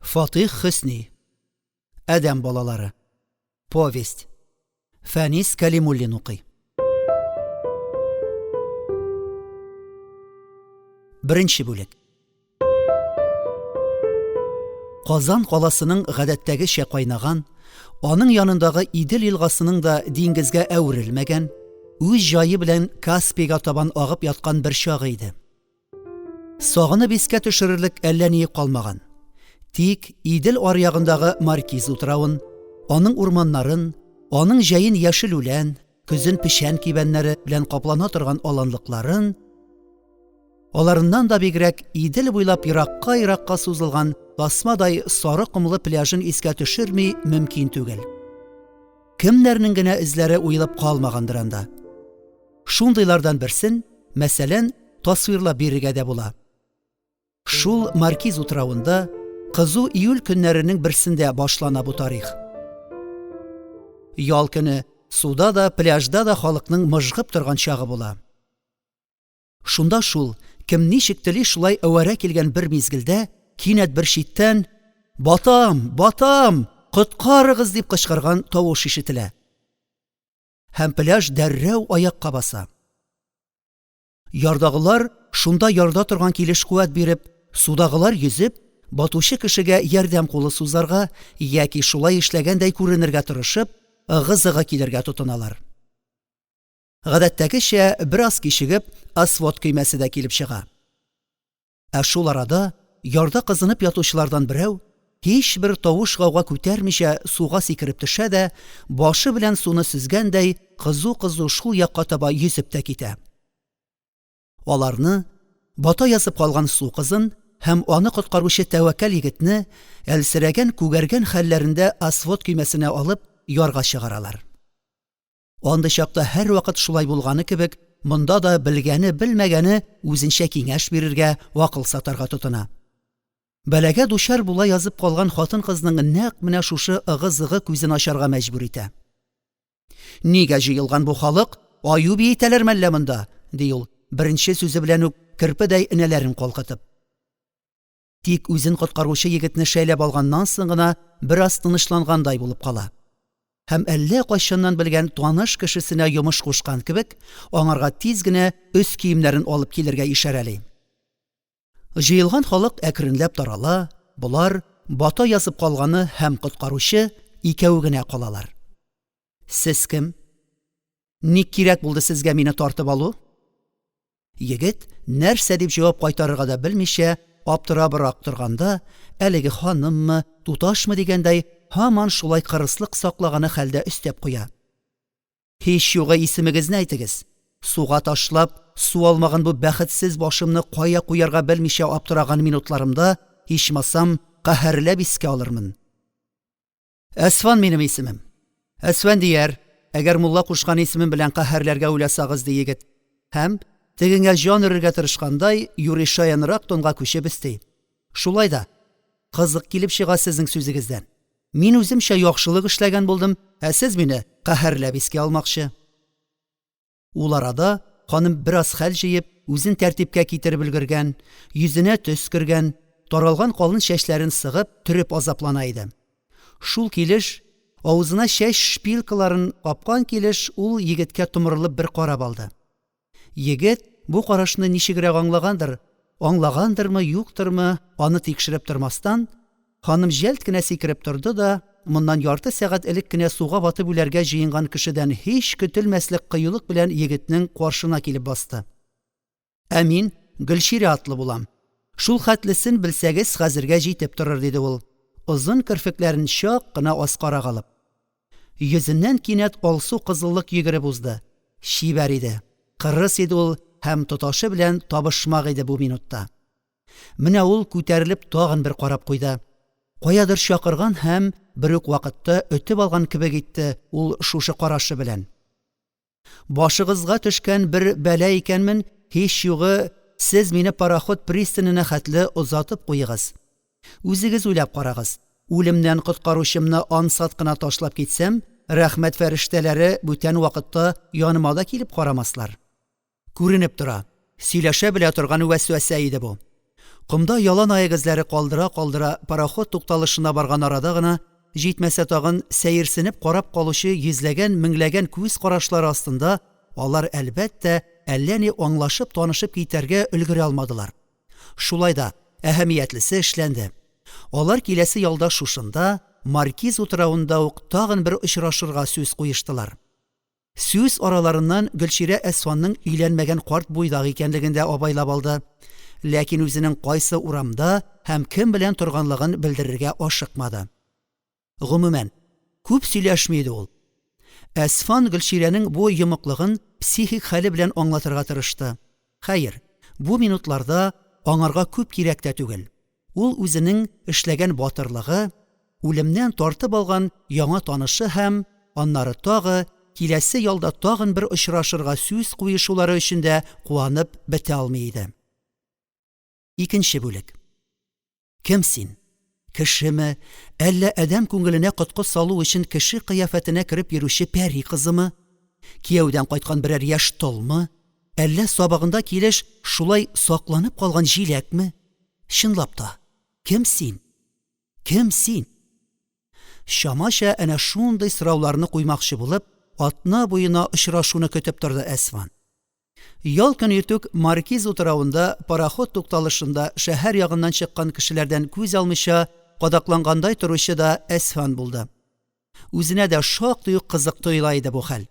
Фатих Хөсни. Адәм балалары. Повесть. Фәнис Кәлимуллин укый. Беренче бүлек. Казан каласының гадәттәгечә кайнаган, аның янындагы Идел елгасының да диңгезгә әверелмәгән, үз җае белән Каспийга табан агып яткан бер чагы иде. Сагынып искә төшерерлек әллә ни калмаган. Тик Идел аръягындагы Маркиз утравын, аның урманнарын, аның җәен яшел үлән, көзен печән кибәннәре белән каплана торган аланлыкларын, аларыннан да бигрәк Идел буйлап еракка-еракка сузылган тасмадай сары комлы пляжын искә төшерми мөмкин түгел. Кемнәрнең генә эзләре уелып калмагандыр анда. Шундыйлардан берсен, мәсәлән, тасвирлап бирергә дә була. Шул Маркиз утравында кызу июль көннәренең берсендә башлана бу тарих. Ял көне суда да, пляжда да халыкның мыжгып торган чагы була. Шунда шул, кем ничек тели шулай әвәрә килгән бер мизгелдә, кинәт бер читтән: «Батам! Батам! Коткарыгыз!» – дип кычкырган тавыш ишетелә. Һәм пляж дәррәү аякка баса. Ярдагылар шунда ярда торган килеш куәт биреп, судагылар йөзеп, батучы кешегә ярдәм кулы сузарга яки шулай эшләгәндәй күренергә тырышып, ыгы-зыгы килергә тотыналар. Гадәттәгечә, бераз кичегеп, «Освод» көймәсе дә килеп чыга. Ә шул арада ярда кызынып ятучылардан берәү, һичбер тавыш-гауга күтәрмичә суга сикереп төшә дә, башы белән суны сөзгәндәй, кызу-кызу шул якка таба йөзеп тә китә. Аларны, бата язып калган су кызын һәм аны коткаручы тәвәккәл егетне, әлсерәгән-күгәргән хәлләрендә «Освод» көймәсенә алып, ярга чыгаралар. Андый чакта һәрвакыт шулай булганы кебек, монда да белгәне-белмәгәне үзенчә киңәш бирергә, акыл сатарга тотына. Бәлагә дучар була язып калган хатын-кызның нәкъ менә шушы ыгы-зыгы күзен ачарга мәҗбүр итә. «Нигә җыелган бу халык? Аю биетәләр мәллә монда?» – ди ул, беренче сүзе белән үк керпедәй энәләрен калкытып. Тик үзен коткаручы егетне шәйләп алганнан соң гына бераз тынычлангандай булып кала. Һәм әллә кайчаннан белгән таныш кешесенә йомыш кушкан кебек, аңарга тиз генә өс киемнәрен алып килергә ишарәли. Җыелган халык әкренләп тарала, болар, бата язып калганы һәм коткаручы, икәве генә калалар. «Сез кем? Ник кирәк булды сезгә мине тартып алу?» Егет, нәрсә дип җавап кайтарырга да белмичә, аптырабрак торганда, әлеге ханыммы, туташмы дигәндәй, һаман шулай кырыслык саклаганы хәлдә өстәп куя: «Һич югы исемегезне әйтегез. Суга ташлап, су алмаган бу бәхетсез башымны кая куярга белмичә аптыраган минутларымда, ичмасам, каһәрләп искә алырмын». Әсфан минем исемем. Әсфәндияр, әгәр мулла кушкан исемем белән каһәрләргә уйласагыз, ди егет. Һәм, тегеңә җан өрергә тырышкандай, юри шаянрак тонга күчеп өсти. Шулай да, кызык килеп чыга сезнең сүзегездән. Мин үземчә яхшылык эшләгән булдым, ә сез мине каһәрләп искә алмакчы. Ул арада ханым бераз хәл җыеп, үзен тәртипкә китереп өлгергән, йөзенә төс кергән, таралган калын чәчләрен сыгып, төреп азаплана иде. Шул килеш, авызына чәч шпилькаларын капкан килеш, ул егеткә томырылып бер карап алды. Егет бу карашны ничегрәк аңлагандыр, аңлагандырмы, юктырмы, аны тикшереп тормастан, Ханым җәлт кенә сикереп торды да, моннан ярты сәгать элек кенә суга батып үләргә җыенган кешедән һич көтелмәслек кыюлык белән егетнең каршына килеп басты. «Ә мин Гөлчирә атлы булам. Шул хәтлесен белсәгез, хәзергә җитеп торыр», – диде ул, озын керфекләрен чак кына аскарак алып. Йөзеннән кинәт алсу кызыллык йөгереп узды. Чибәр иде, кырыс иде ул һәм тоташы белән табышмак иде бу минутта. Менә ул күтәрелеп тагын бер карап куйды. Каядыр чакырган һәм бер үк вакытта өтеп алган кебек итте ул шушы карашы белән. «Башыгызга төшкән бер бәла икәнмен, һич югы, сез мине пароход пристанена хәтле озатып куегыз. Үзегез уйлап карагыз, үлемнән коткаручымны ансат кына ташлап китсәм, рәхмәт фәрештәләре бүтән вакытта яныма да килеп карамаслар». Күренеп тора, сөйләшә белә торган вәсвәсә иде бу. Комда ялан аяк эзләре калдыра-калдыра пароход тукталышына барган арада гына, җитмәсә тагын, сәерсенеп карап калучы йөзләгән-меңләгән күз карашлары астында алар, әлбәттә, әллә ни аңлашып-танышып китәргә өлгерә алмадылар. Шулай да әһәмиятлесе эшләнде: алар киләсе ялда шушында, Маркиз утравында ук тагын бер очрашырга сүз куештылар. Сүз араларыннан Гөлчирә Әсфанның өйләнмәгән карт буйдак икәнлеген дә абайлап алды, ләкин үзенең кайсы урамда һәм кем белән торганлыгын белдерергә ашыкмады. Гомумән, күп сөйләшми иде ул. Әсфан Гөлчирәнең бу йомыклыгын психик хәле белән аңлатырга тырышты. Хәер, бу минутларда аңарга күп кирәк тә түгел. Ул үзенең эшләгән батырлыгы, үлемнән тартып алган яңа танышы һәм, аннары тагы, киләсе ялда тагын бер очрашырга сүз куешулары өчен дә куанып бетә алмый иде. Икенче бүлек. Кем син? Кешеме, әллә адәм күңеленә коткы салу өчен кеше кыяфәтенә кереп йөрүче пәри кызымы? Кияүдән кайткан берәр яшь толмы? Әллә сабагында килеш шулай сакланып калган җиләкме? Чынлап та, кем син? Кем син? Чамача әнә шундый сорауларны куймакчы булып, атна буена очрашуны көтеп торды Әсфан. Ял көн иртүк Маркиз утравында пароход тукталышында шәһәр ягыннан чыккан кешеләрдән күз алмыйча кадаклангандай торучы да Әсфан булды. Үзенә дә шактый ук кызык тоела иде бу хәл.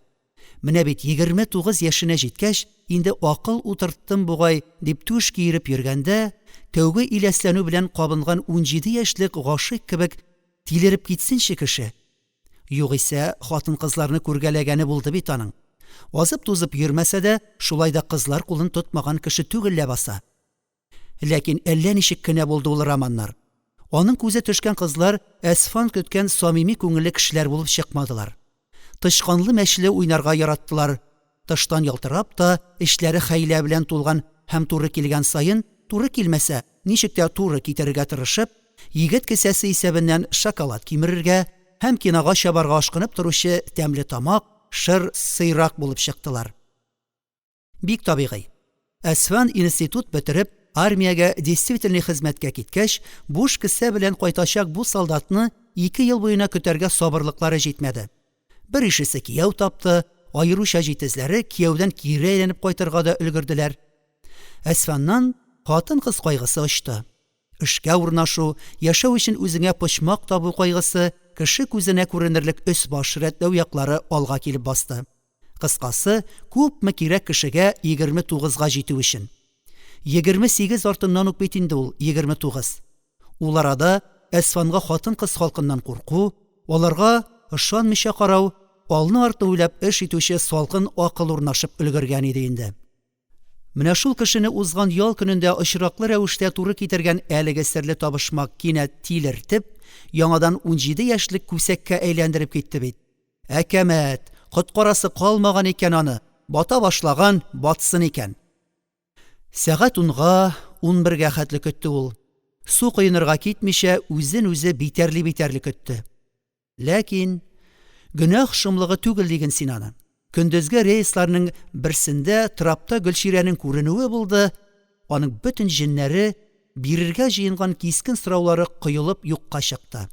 Менә бит 29 яшенә җиткәч, инде акыл утырттым бугай дип түш киереп йөргәндә, тәүге иләсләнү белән кабынган 17 яшьлек гашыйк кебек тилереп китсенче кеше. Югыйсә хатын-кызларны күргәләгәне булды бит аның. Азып-тузып йөрмәсә дә, шулай да кызлар кулын тотмаган кеше түгел ләбаса. Ләкин әллә ничек кенә булды ул романнар. Аның күзе төшкән кызлар Әсфан көткән самими күңелле кешеләр булып чыкмадылар. Тычканлы-мәчле уйнарга яраттылар, тыштан ялтырап та, эчләре хәйлә белән тулган һәм туры килгән саен, туры килмәсә, ничек тә туры китерергә тырышып, егет кесәсе исәбеннән шоколад кимерергә һәм кинога чабарга ашкынып торучы тәмлетамак, шыр сыйрак булып чыктылар. Бик табигый. Әсфан институт бетереп, армиягә действительный хезмәткә киткәч, буш кесә белән кайтачак бу солдатны 2 ел буена көтәргә сабырлыклары җитмәде. Бер ишесе кияү тапты, аеруча җитезләре кияүдән кире әйләнеп кайтырга да өлгерделәр. Әсфаннан хатын-кыз кайгысы очты. Эшкә урнашу, яшәү өчен үзеңә почмак табу кайгысы, кеше күзенә күренерлек өс-баш рәтләү яклары алга килеп басты. Кыскасы, күпме кирәк кешегә 29-га җитү өчен. 28 артыннан ук бит инде ул 29. Ул арада Әсфанга хатын-кыз халкыннан курку, аларга ышанмыйча карау, алны-артны уйлап эш итүче салкын акыл урнашып өлгергән иде инде. Менә шул кешене узган ял көнендә очраклы рәвештә туры китергән әлеге серле табышмак кинәт тилертеп, яңадан 17 яшьлек күсәккә әйләндереп китте бит. Әкәмәт, коткарасы калмаган икән аны, бата башлаган, батсын икән. Сәгать унга, 11-гә хәтле көтте ул. Су коенырга китмичә, үзен-үзе битәрли-битәрли көтте. Ләкин гөнаһ шомлыгы түгел диген син аны. Көндезге рейсларның берсендә трапта Гөлчирәнең күренүе булды, аның бөтен җеннәре, бирергә җыенган кискен сораулары коелып юкка чыкты.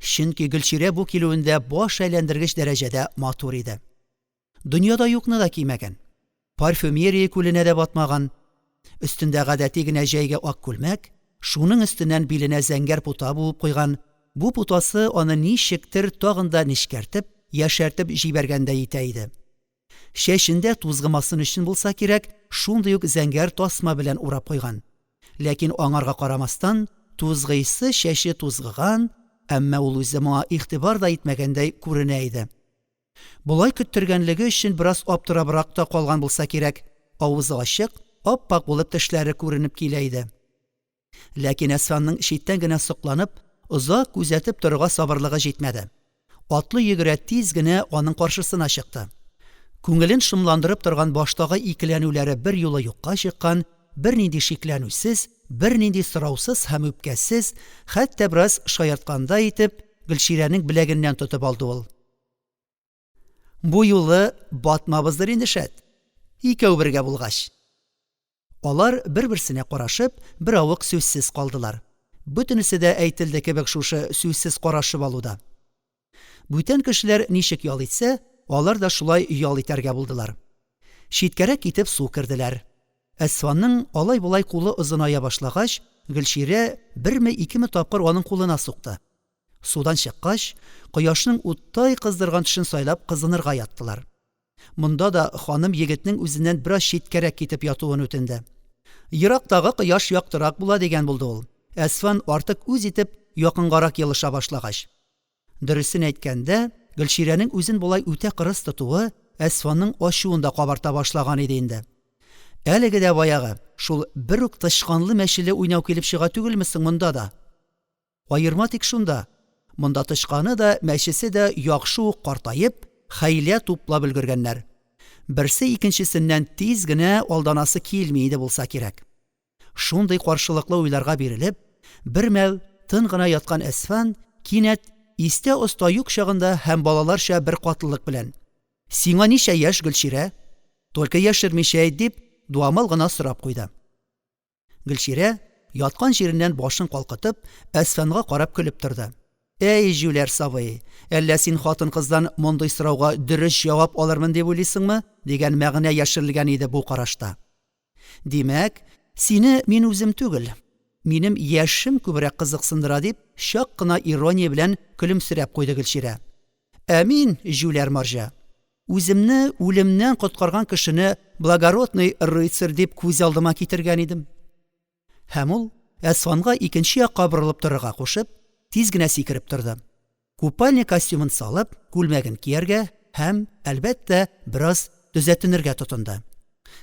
Чөнки Гөлчирә бу килүендә баш әйләндергеч дәрәҗәдә матур иде. Дөньяда юкны да кимәгән. Парфюмерия күленә дә батмаган. Өстендә гадәти генә җәйге ак күлмәк, шуның өстеннән биленә зәңгәр пута буып куйган, бу путасы аны ничектер тагын да нечкәртеп, яшәртеп җибәргәндәй итә иде. Чәчен дә тузгымасын өчен булса кирәк, шундый ук зәңгәр тасма белән урап куйган. Ләкин аңарга карамастан, тузгыйсы чәче тузгыган, әмма ул үзе моңа игътибар да итмәгәндәй күренә иде. Болай көттергәнлеге өчен бераз аптырабрак та калган булса кирәк, авызы ачык, ап-ак булып тешләре күренеп килә иде. Ләкин Әсфанның читтән генә сокланып, озак күзәтеп торырга сабырлыгы җитмәде. Атлый-йөгерә тиз генә аның каршысына чыкты. Күңелен шомландырып торган баштагы икеләнүләре берьюлы юкка чыккан, бернинди шикләнүсез, бернинди сораусыз һәм үпкәсез, хәтта бераз шаярткандай итеп, Гөлчирәнең беләгеннән тотып алды ул. Бу юлы батмабыздыр инде, шәт. Икәү бергә булгач. Алар, бер-берсенә карашып, беравык сүзсез калдылар. Бөтенесе дә әйтелде кебек шушы сүзсез карашып алуда. Бүтән кешеләр ничек ял итсә, алар да шулай ял итәргә булдылар. Читкәрәк китеп су керделәр. Әсфанның алай-болай кулы озыная башлагач, Гөлчирә берме-икеме тапкыр аның кулына сукты. Судан чыккач, кояшның уттай кыздырган төшен сайлап кызынырга яттылар. Монда да ханым егетнең үзеннән бераз читкәрәк китеп ятуын үтенде. Ерактагы кояш яктырак була, дигән булды ул, Әсфан артык үз итеп якынгарак елыша башлагач. Дөресен әйткәндә, Гөлчирәнең үзен болай үтә кырыс тотуы Әсфанның ачуын да кабарта башлаган иде инде. Әлеге дә баягы, шул бер үк тычканлы-мәчеле уйнау килеп чыга түгелме соң монда да? Аерма тик шунда: монда тычканы да, мәчесе дә яхшы ук картаеп, хәйлә туплап өлгергәннәр. Берсе икенчесеннән тиз генә алданасы килми иде булса кирәк. Шундый каршылыклы уйларга бирелеп, бермәл тын гына яткан Әсфан кинәт истә-оста юк чагында һәм балаларча беркатлылык белән: – Сиңа ничә яшь, Гөлчирә? Только яшермичә әйт, – дип, дуамал гына сорап куйды. Гөлчирә, яткан җиреннән башын калкытып, Әсфанга карап көлеп торды. «Әй җүләр сабый, әллә син хатын-кыздан мондый сорауга дөрес җавап алырмын дип уйлыйсыңмы?» дигән мәгънә яшерелгән иде бу карашта. «Димәк, сине мин үзем түгел, минем яшем күбрәк кызыксындыра», – дип, чак кына ирония белән көлемсерәп куйды Гөлчирә. «Ә мин, җүләр марҗа, үземне үлемнән коткарган кешене благородный рыцарь дип күз алдыма китергән идем». Һәм ул, Әсфанга икенче якка борылып торырга кушып, тиз генә сикереп торды. Купальный костюмын салып, күлмәген кияргә һәм, әлбәттә, бераз төзәтенергә тотынды.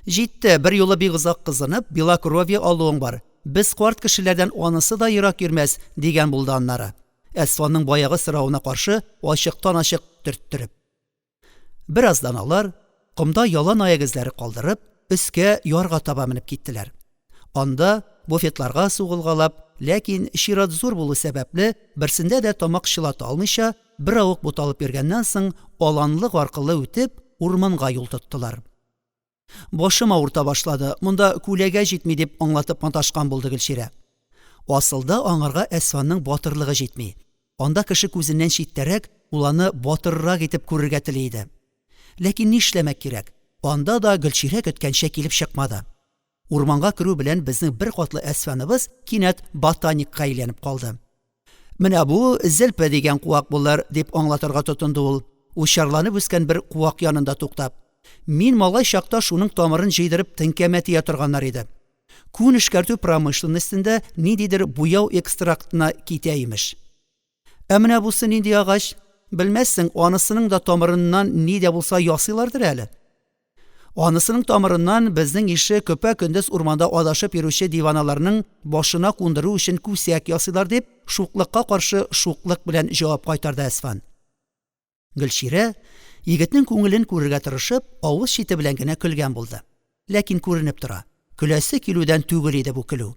«Җитте, берьюлы бик озак кызынып, белокровье алуың бар, без карт кешеләрдән анысы да ерак йөрмәс», – дигән булды аннары, Әсфанның баягы соравына каршы ачыктан-ачык төрттереп. Бераздан алар, комда яланаяк эзләре калдырып, өскә, ярга таба менеп киттеләр. Анда, буфетларга сугылгалап, ләкин чират зур булу сәбәпле, берсендә дә тамак чылата алмыйча, беравык буталып йөргәннән соң, аланлык аркылы үтеп, урманга юл тоттылар. Башым авырта башлады, монда күләгә җитми, дип аңлатып маташкан булды Гөлчирә. Асылда аңарга Әсфанның батырлыгы җитми. Анда кеше күзеннән читтәрәк ул аны батыррак итеп күрергә тели иде. Ләкин нишләмәк кирәк, анда да Гөлчирә көткәнчә килеп чыкмады. Урманга керү белән безнең беркатлы Әсфаныбыз кинәт ботаникка әйләнеп калды. Менә бу зелпе дигән куак булыр, дип аңлатырга тотынды ул, учарланып үскән бер куак янында туктап. Мин малай чакта шуның тамырын җыйдырып теңкәмә тия торганнар иде. Күн эшкәртү промышленностенда ниндидер буяу экстрактына китә, имеш. Ә менә бусы нинди агач? Белмәссең, анысының да тамырыннан ни дә булса ясыйлардыр әле. Анысының тамырыннан безнең ише көпә-көндез урманда адашып йөрүче диваналарның башына кундыру өчен күсәк ясыйлар, дип, шуклыкка каршы шуклык белән җавап кайтарды Әсфан. Гөлчирә, егетнең күңелен күрергә тырышып, авыз чите белән генә көлгән булды. Ләкин күренеп тора, көләсе килүдән түгел иде бу көлү.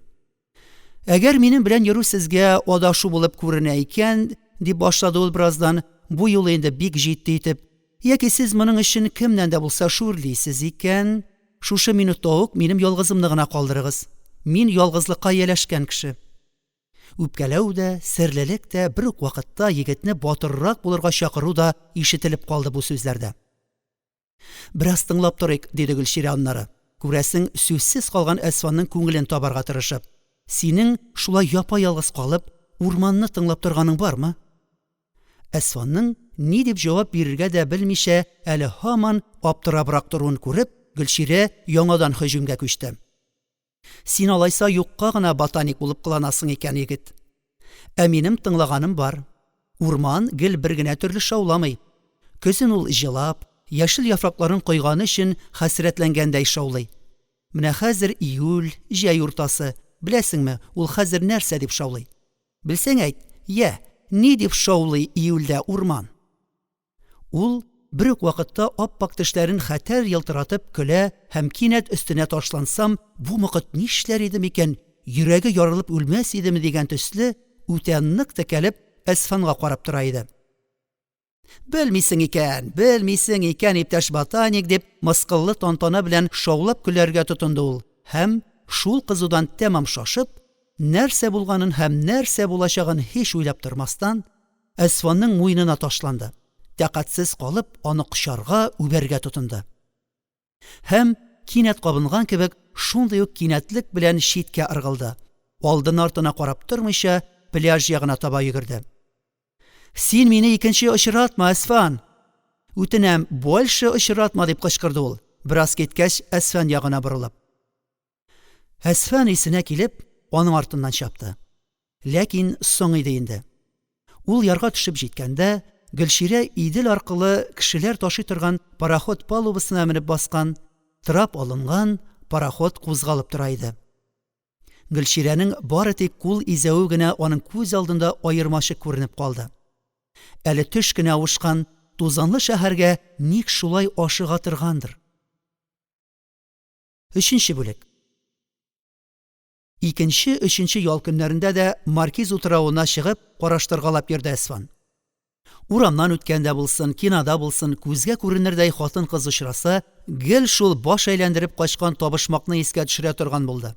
«Әгәр минем белән йөрү сезгә адашу булып күренә икән, – дип башлады ул бераздан, бу юлы инде бик җитди итеп, – яки сез моның өчен кемнән дә булса шүрлисез икән, шушы минутта ук минем ялгызымны гына калдырыгыз. Мин ялгызлыкка ияләшкән кеше». Үпкәләү дә, серлелек тә, бер үк вакытта егетне батыррак булырга чакыру да ишетелеп калды бу сүзләрдә. «Бераз тыңлап торыйк», – диде Гөлчирә аннары, күрәсең, сүзсез калган Әсфанның күңелен табарга тырышып. «Синең шулай япа-ялгыз калып, урманны тыңлап торганың бармы?» Әсфанның ни дип җавап бирергә дә белмичә әле һаман аптырабрак торуын күреп, Гөлчирә яңадан һөҗүмгә күчте. «Син алайса юкка гына ботаник булып кыланасың икән, егет. Ә минем тыңлаганым бар. Урман гел бер генә төрле шауламый. Көзен ул җылап, яшел яфракларын койганы өчен хәсрәтләнгәндәй шаулый. Менә хәзер июль, җәй уртасы, беләсеңме, ул хәзер нәрсә дип шаулый? Белсәң әйт, йә, ни дип шаулый июльдә урман?» Ул бер үк вакытта ап-ак тешләрен хәтәр елтыратып көлә һәм кинәт өстенә ташлансам, бу мокыт нишләр иде микән, йөрәге ярылып үлмәс идеме дигән төсле, үтә нык текәлеп, Әсфанга карап тора иде. «Белмисең икән, белмисең икән, иптәш ботаник!» – дип, мыскыллы тантана белән шаулап көләргә тотынды ул. һәм, шул кызудан тәмам шашып, нәрсә булганын һәм нәрсә булачагын һич уйлап тормастан, Әсфанның муенына ташланды, тәкатьсез калып, аны кочарга, үбәргә тотынды. Һәм, кинәт кабынган кебек, шундый ук кинәтлек белән читкә ыргылды, алдына-артына карап тормыйча, пляж ягына таба йөгерде. «Син мине икенче очратма, Әсфан! Үтенәм, больше очратма!» – дип кычкырды ул, бераз киткәч, Әсфан ягына борылып. Әсфан, исенә килеп, аның артыннан чапты. Ләкин соң иде инде. Ул ярга төшеп җиткәндә, Гөлчирә Идел аркылы кешеләр ташый торган пароход палубасына менеп баскан, трап алынган, пароход кузгалып тора иде. Гөлчирәнең бары тик кул изәве генә аның күз алдында аермачык күренеп калды. Әле төш кенә авышкан тузанлы шәһәргә ник шулай ашыга торгандыр? Өченче бүлек. Икенче, өченче ял көннәрендә дә Маркиз утравына чыгып караштыргалап йөрде Әсфан. Урамнан үткәндә булсын, кинода булсын, күзгә күренердәй хатын-кыз очраса, гел шул баш әйләндереп качкан табышмакны искә төшерә торган булды.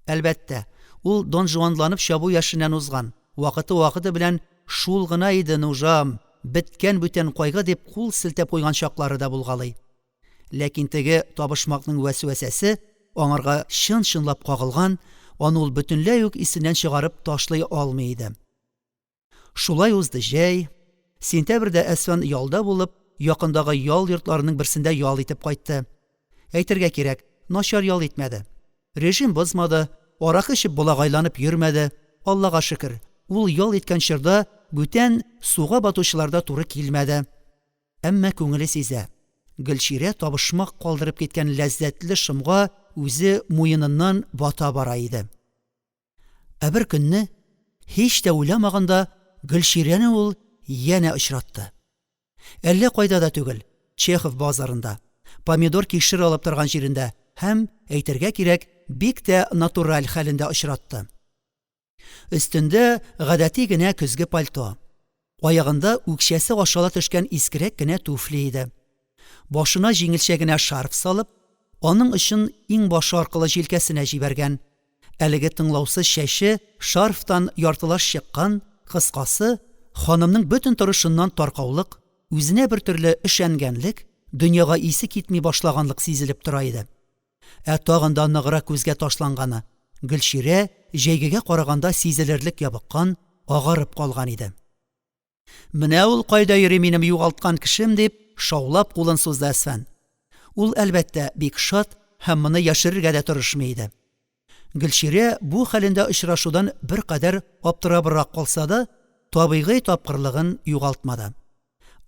Әлбәттә, ул донжуанланып чабу яшеннән узган, вакыты-вакыты белән «шул гына иде нужам, беткән бүтән кайгы» дип кул селтәп куйган чаклары да булгалый. Ләкин теге табышмакның вәсвәсәсе аңарга чын-чынлап кагылган, аны ул бөтенләй үк исеннән чыгарып ташлый алмый иде. Шулай узды җәй. Сентябрьдә Әсфан ялда булып, якындагы ял йортларының берсендә ял итеп кайтты. Әйтергә кирәк, начар ял итмәде. Режим бозмады, аракы эчеп болагайланып йөрмәде. Аллага шөкер, ул ял иткән чорда бүтән суга батучылар да туры килмәде. Әмма күңеле сизә: Гөлчирә табышмак калдырып киткән ләззәтле шомга үзе муеныннан бата бара иде. Ә беркөнне, һич тә уйламаганда, Гөлчирәне ул янә очратты. Әллә кайда да түгел, Чехов базарында, помидор-кишер алып торган җирендә һәм, әйтергә кирәк, бик тә натураль хәлендә очратты. Өстендә гадәти генә көзге пальто. Аягында үкчәсе ашала төшкән искерәк кенә туфли иде. Башына җиңелчә генә шарф салып, аның очын иңбашы аркылы җилкәсенә җибәргән. Әлеге тыңлаусыз чәче шарфтан яртылаш чыккан, кыскасы, ханымның бөтен торышыннан таркаулык, үзенә бертөрле өшәнгәнлек, дөньяга исе китми башлаганлык сизелеп тора иде. Ә тагын да ныграк күзгә ташланганы – Гөлчирә җәйгегә караганда сизелерлек ябыккан, агарып калган иде. «Менә ул кайда йөри минем югалткан кешем!» – дип, шаулап кулын сузды Әсфан. Ул, әлбәттә, бик шат һәм моны яшерергә дә тырышмый иде. Гөлчирә бу хәлендә очрашудан беркадәр аптырабрак калса да, табигый тапкырлыгын югалтмады.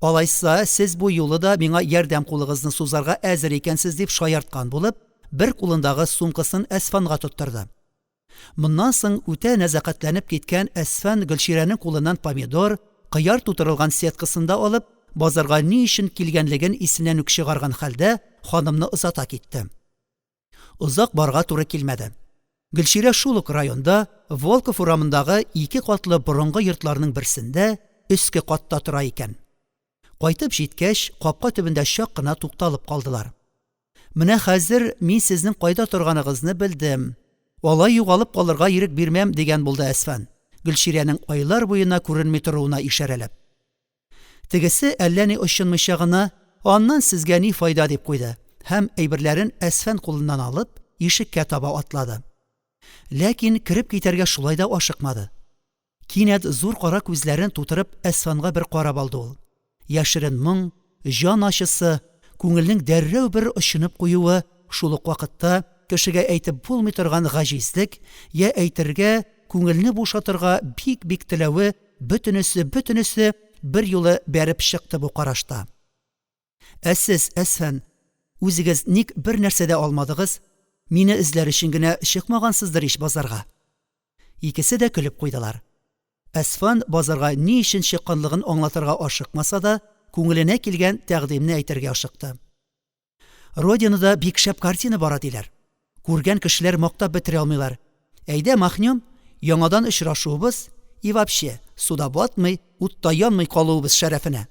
«Алайса, сез бу юлы да миңа ярдәм кулыгызны сузарга әзер икәнсез», – дип шаярткан булып, бер кулындагы сумкасын Әсфанга тоттырды. Моннан соң үтә нәзакәтләнеп киткән Әсфан Гөлчирәнең кулыннан помидор, кыяр тутырылган сеткасын да алып, базарга ни өчен килгәнлеген исеннән үк чыгарган хәлдә, ханымны озата китте. Озак барырга туры килмәде. Гөлчирә шул ук районда, Волков урамындагы ике катлы борынгы йортларның берсендә, өске катта тора икән. Кайтып җиткәч, капка төбендә чак кына тукталып калдылар. «Менә хәзер мин сезнең кайда торганыгызны белдем. Алай югалып калырга ирек бирмәм», – дигән булды Әсфан, Гөлчирәнең айлар буена күренми торуына ишарәләп. Тегесе әллә ни очынмыйча гына: «Аннан сезгә ни файда?» – дип куйды һәм, әйберләрен Әсфан кулыннан алып, ишеккә таба атлады. Ләкин кереп китәргә шулай да ашыкмады. Кинәт зур кара күзләрен тутырып Әсфанга бер карап алды ул. Яшерен моң, җан ачысы, күңелнең дәррәү бер очынып куюы, шул ук вакытта кешегә әйтеп булмый торган гаҗизлек, йә әйтергә, күңелне бушатырга бик-бик теләве – бөтенесе-бөтенесе берьюлы бәреп чыкты бу карашта. Ә сез, Әсфан, үзегез ник бернәрсә дә алмадыгыз? Мине эзләр өчен генә чыкмагансыздыр ич базарга? Икесе дә көлеп куйдылар. Әсфан базарга ни өчен чыкканлыгын аңлатырга ашыкмаса да, күңеленә килгән тәкъдимне әйтергә ашыкты. Родинада бик шәп картина бара, диләр. Күргән кешеләр мактап бетерә алмыйлар. Әйдә, махнем, яңадан очрашуыбыз и вообще, суда батмый, утта янмый калуыбыз шәрәфенә.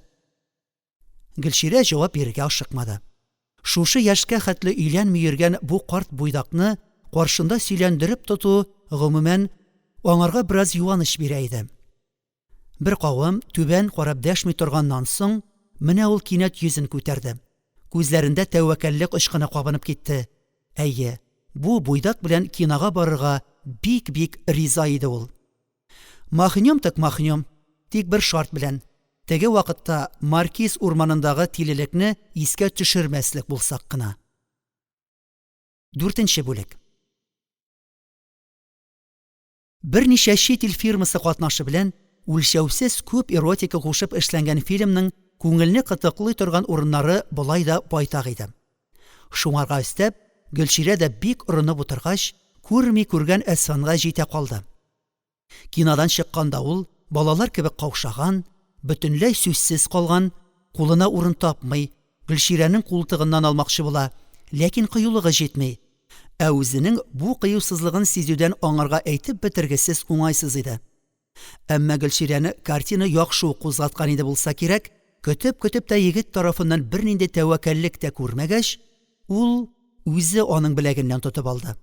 Гөлчирә җавап бирергә ашыкмады. Шушы яшькә хәтле өйләнми йөргән бу карт буйдакны каршында сөйләндереп тоту, гомумән, аңарга бераз юаныч бирә иде. Беркавым түбән карап дәшми торганнан соң, менә ул кинәт йөзен күтәрде, күзләрендә тәвәккәллек очкыны кабынып китте. Әйе, бу буйдак белән кинога барырга бик-бик риза иде ул. Махнём тек махнём, тик бер шарт белән: теге вакытта Маркиз урманындагы тилелекне искә төшермәслек булсак кына. Дүртенче бүлек. Берничә чит ил фирмасы катнашы белән, үлчәүсез күп эротика кушып эшләнгән фильмның күңелне кытыклый торган урыннары болай да байтак иде. Шуңарга өстәп, Гөлчирә дә бик орынып утыргач, күрми күргән Әсфанга җитә калды. Кинодан чыкканда ул, балалар кебек каушаган, бөтенләй сүзсез калган, кулына урын тапмый, Гөлчирәнең култыгыннан алмакчы була, ләкин кыюлыгы җитми. Ә үзенең бу кыюсызлыгын сизүдән аңарга әйтеп бетергесез уңайсыз иде. Әмма Гөлчирәне картина яхшы ук кузгаткан иде булса кирәк, көтеп-көтеп тә егет тарафыннан бернинди тәвәккәллек тә күрмәгәч, ул үзе аның беләгеннән тотып алды.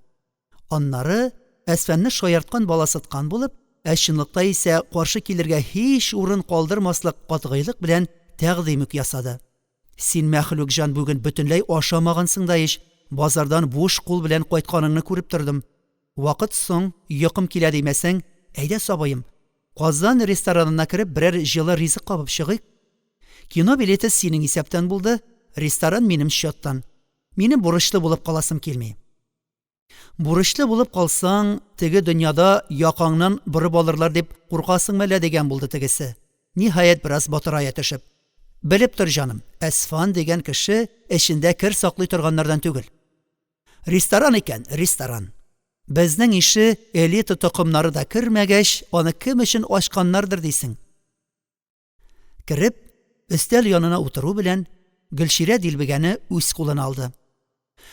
Аннары, Әсфанны шаярткан-баласыткан булып, ә чынлыкта исә каршы килергә һич урын калдырмаслык катгыйлык белән тәкъдим үк ясады. Син, мәхлук җан, бүген бөтенләй ашамагансың да ич, базардан буш кул белән кайтканыңны күреп тордым. Вакыт соң, йокым килә димәсәң, әйдә, сабыем, Казан ресторанына кереп берәр җылы ризык кабып чыгыйк. Кино билеты синең исәптән булды, ресторан минем счеттан. Минем бурычлы булып каласым килми. Бурычлы булып калсаң, теге дөньяда якаңнан борып алырлар дип куркасыңмы әллә дигән булды тегесе, ниһаять, бераз батырая төшеп. Белеп тор, җаным, Әсфан дигән кеше эчендә кер саклый торганнардан түгел. Ресторан икән, ресторан. Безнең ише элита токымнары да кермәгәч, аны кем өчен ачканнардыр дисең. Кереп, өстәл янына утыру белән, Гөлчирә дилбегәне үз кулына алды.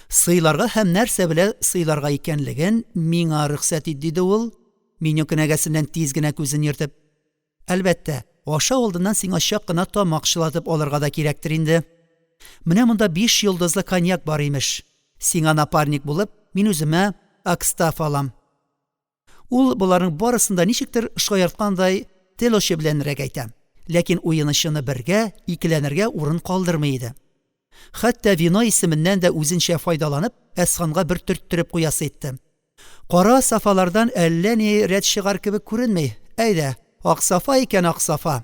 Сыйларга һәм нәрсә белән сыйларга икәнлеген миңа рөхсәт ит, диде ул, меню кенәгәсеннән тиз генә күзен йөртеп. Әлбәттә, ашау алдыннан сиңа чак кына тамак чылатып алырга да кирәктер инде. Менә монда биш йолдызлы коньяк бар, имеш. Сиңа напарник булып, мин үземә Акстафа алам. Ул боларның барысын да ничектер шаярткандай тел очы беләнрәк әйтә, ләкин уены-чыны бергә, икеләнергә урын калдырмый иде. Хәтта вино исеменнән дә үзенчә файдаланып, Әсфанга бер төрттереп куясы итте. Кара сафалардан әллә ни рәт чыгар кебек күренми, әйдә, Аксафа икән Аксафа.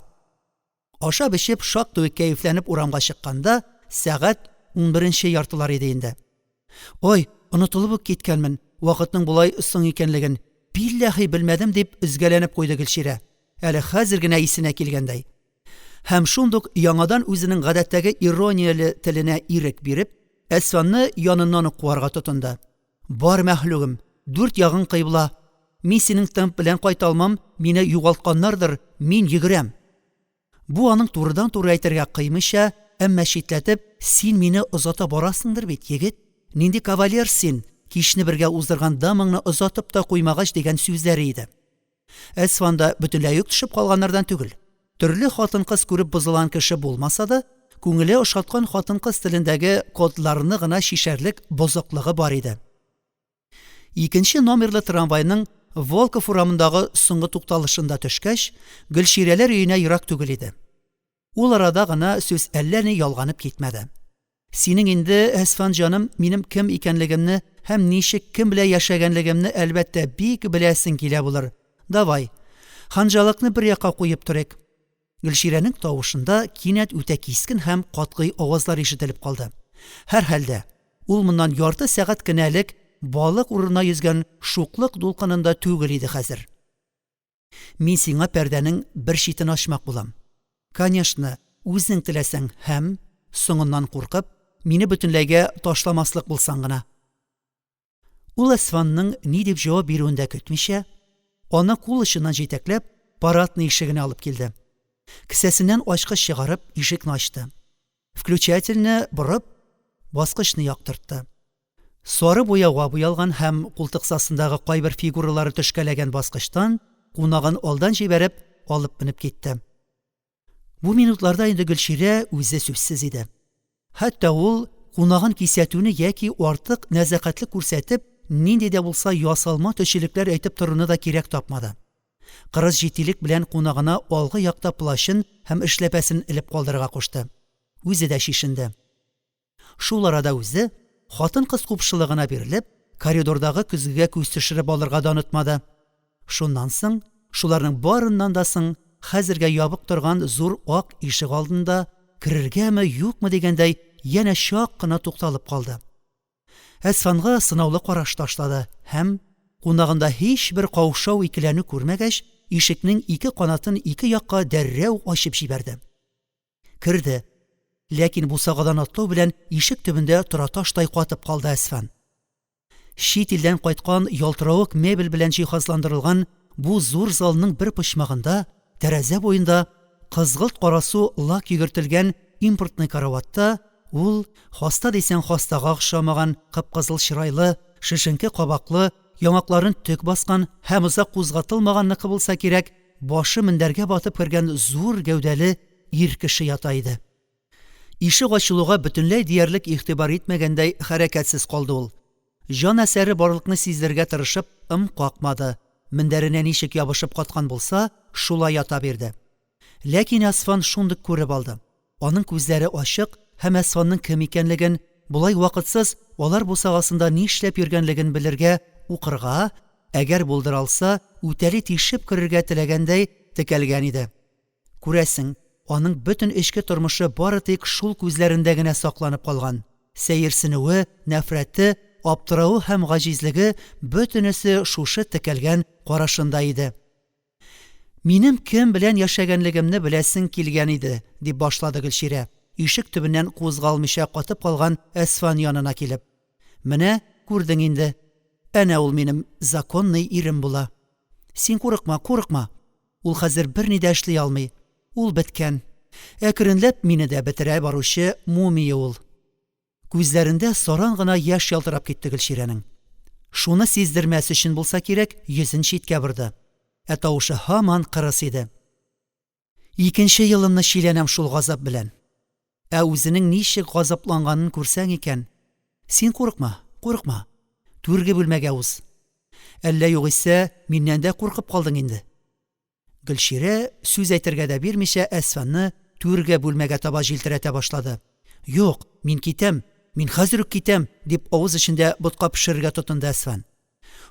Ашап-эчеп, шактый ук кәефләнеп урамга чыкканда, сәгать унберенче яртылар иде инде. Ой, онытылып ук киткәнмен, вакытның болай соң икәнлеген, билләһи, белмәдем, дип өзгәләнеп куйды Гөлчирә, әле хәзер генә исенә килгәндәй. Һәм шундук яңадан үзенең гадәттәге иронияле теленә ирек биреп, Әсфанны яныннан ук куарга тотынды. Бар, мәхлугым, дүрт ягың кыйбла. Мин синең темп белән кайта алмам, мине югалтканнардыр, мин йөгерәм. Бу аның турыдан-туры әйтергә кыймыйча, әмма читләтеп, син мине озата барасыңдыр бит, егет? Нинди кавалер син, кичне бергә уздырган дамаңны озатып та куймагач дигән сүзләре иде. Әсфан да бөтенләй үк төшеп калганнардан түгел. Төрле хатын-кыз күреп бозылган кеше булмаса да, күңеле ошаткан хатын-кыз телендәге кодларны гына чишәрлек бозыклыгы бар иде. Икенче номерлы трамвайның Волков урамындагы соңгы тукталышында төшкәч, Гөлчирәләр өенә ерак түгел иде. Ул арада гына сүз әллә ни ялганып китмәде. Синең инде, Әсфан җаным, минем кем икәнлегемне һәм ничек, кем белән яшәгәнлегемне, әлбәттә, бик беләсең килә булыр. Давай, ханжалыкны бер якка куеп торыйк. Гөлчирәнең тавышында кинәт үтә кискен һәм катгый авазлар ишетелеп калды. Һәрхәлдә, ул моннан ярты сәгать кенә элек балык урынына йөзгән шуклык дулкынында түгел иде хәзер. Мин сиңа пәрдәнең бер читен ачмак булам. Конечно, үзең теләсәң һәм, соңыннан куркып, мине бөтенләйгә ташламаслык булсаң гына. Ул Әсфанның ни дип җавап бирүен дә көтмичә, аны кул очыннан җитәкләп, парадный ишегенә алып килде. Кесәсеннән ачкыч чыгарып, ишекне ачты. Включательне борып, баскычны яктыртты. Сары буяуга буялган һәм култыксасындагы кайбер фигуралары төшкәләгән баскычтан кунагын алдан җибәреп, алып менеп китте. Бу минутларда инде Гөлчирә үзе сүзсез иде. Хәтта ул кунагын кисәтүне яки артык нәзакәтлек күрсәтеп, нинди дә булса ясалма төчелекләр әйтеп торуны да кирәк тапмады. Кырыс җитдилек белән кунагына алгы якта плащын һәм эшләпәсен элеп калдырырга кушты. Үзе дә чишенде. Шул арада үзе, хатын-кыз купшылыгына бирелеп, коридордагы көзгегә күз төшереп алырга да онытмады. Шуннан соң, шуларның барыннан да соң, хәзергә ябык торган зур ак ишегалдында, керергәме, юкмы дигәндәй, янә чак кына тукталып калды. Әсфанга сынаулы караш ташлады һәм, кунагында һичбер каушау-икеләнү күрмәгәч, ишекнең ике канатын ике якка дәррәү ачып җибәрде. Керде. Ләкин бусагадан атлау белән ишек төбендә тораташтай катып калды Әсфан. Чит илдән кайткан ялтыравык мебель белән җиһазландырылган бу зур залның бер почмагында, тәрәзә буенда, кызгылт карасу лак йөгертелгән импортный караватта ул, хаста дисәң хастага охшамаган кып-кызыл чырайлы, шешенке кабаклы, яңакларын төк баскан һәм озак кузгатылмаганныкы булса кирәк, башы мендәргә батып кергән зур гәүдәле ир кеше ята иде. Ишек ачылуга бөтенләй диярлек игътибар итмәгәндәй хәрәкәтсез калды ул. Җан әсәре барлыкны сиздерергә тырышып ым какмады, мендәренә ничек ябышып каткан булса, шулай ята бирде. Ләкин Әсфан шундук күреп алды: аның күзләре ачык һәм Әсфанның кем икәнлеген, болай вакытсыз алар бусагасында нишләп йөргәнлеген белергә, укырга, әгәр булдыра алса, үтәли тишеп керергә теләгәндәй текәлгән иде. Күрәсең, аның бөтен эчке тормышы бары тик шул күзләрендә генә сакланып калган, сәерсенүе, нәфрәте, аптыравы һәм гаҗизлеге – бөтенесе шушы текәлгән карашында иде. «Минем кем белән яшәгәнлегемне беләсең килгән иде», – дип башлады Гөлчирә, ишек төбеннән кузгалмыйча катып калган Әсфан янына килеп. «Менә күрдең инде. Әнә ул минем законный ирем була. Син курыкма, курыкма. Ул хәзер берни дә эшли алмый. Ул беткән. Әкренләп мине дә бетерә баручы мумия ул. Күзләрендә саран гына яшь ялтырап китте Гөлчирәнең. Шуны сиздермәс өчен булса кирәк, йөзен читкә борды. Ә тавышы һаман кырыс иде. Икенче елымны чиләнәм шул газап белән. Ә үзенең ничек газапланганын күрсәң икән. Син курыкма, курыкма. Түрге бүлмәгә уз. Әллә югыйсә миннән дә куркып калдың инде. Гөлчирә, сүз әйтергә дә бирмичә, Әсфанны түрге бүлмәгә таба җилтерәтә башлады. Юк, мин китәм, мин хәзер үк китәм, дип авыз эчендә ботка пешерергә тотынды Әсфан.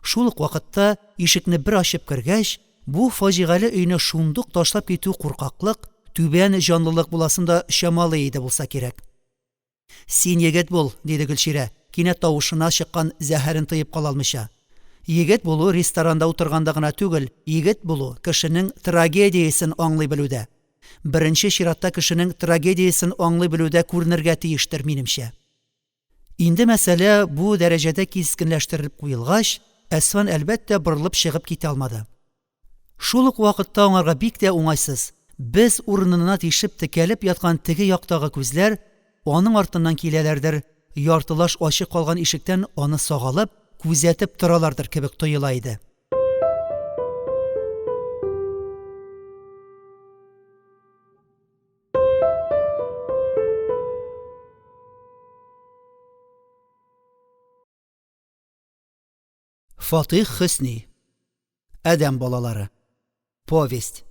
Шул ук вакытта ишекне бер ачып кергәч, бу фаҗигале өйне шундук ташлап китү куркаклык, түбән җанлылык буласын да чамалый иде булса кирәк. «Син егет бул», – диде Гөлчирә, кинәт тавышына чыккан зәһәрен тыеп кала алмыйча. «Егет булу ресторанда утырганда гына түгел, егет булу – кешенең трагедиясен аңлый белүдә. Беренче чиратта кешенең трагедиясен аңлый белүдә күренергә тиештер, минемчә». Инде мәсьәлә бу дәрәҗәдә кискенләштерелеп куелгач, Әсфан, әлбәттә, борылып чыгып китә алмады. Шул ук вакытта аңарга бик тә уңайсыз, без урынына тишеп текәлеп яткан теге яктагы күзләр аның артыннан киләләрдер, яртылаш ачык калган ишектән аны сагалап, күзәтеп торалардыр кебек тоела иде. Фатих Хөсни. Адәм балалары. Повесть.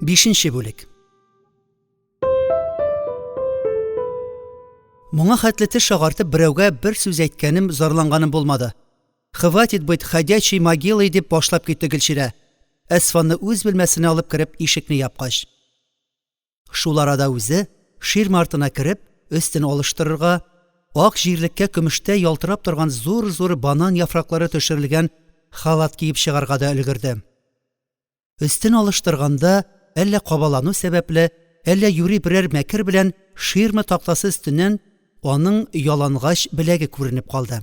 Бишенче бүлек. Моңа хәтле теш агартып берәүгә бер сүз әйткәнем, зарланганым булмады. Хватит быть ходячей могилой, дип башлап китте Гөлчирә, Әсфанны үз бүлмәсенә алып кереп ишекне япкач. Шул арада үзе, ширма артына кереп, өстен алыштырырга, ак җирлеккә көмештәй ялтырап торган зур-зур банан яфраклары төшерелгән халат киеп чыгарга да өлгерде. Өстен алыштырганда, әллә кабалану сәбәпле, әллә юри берәр мәкер белән ширма тактасы өстеннән аның ялангач беләге күренеп калды.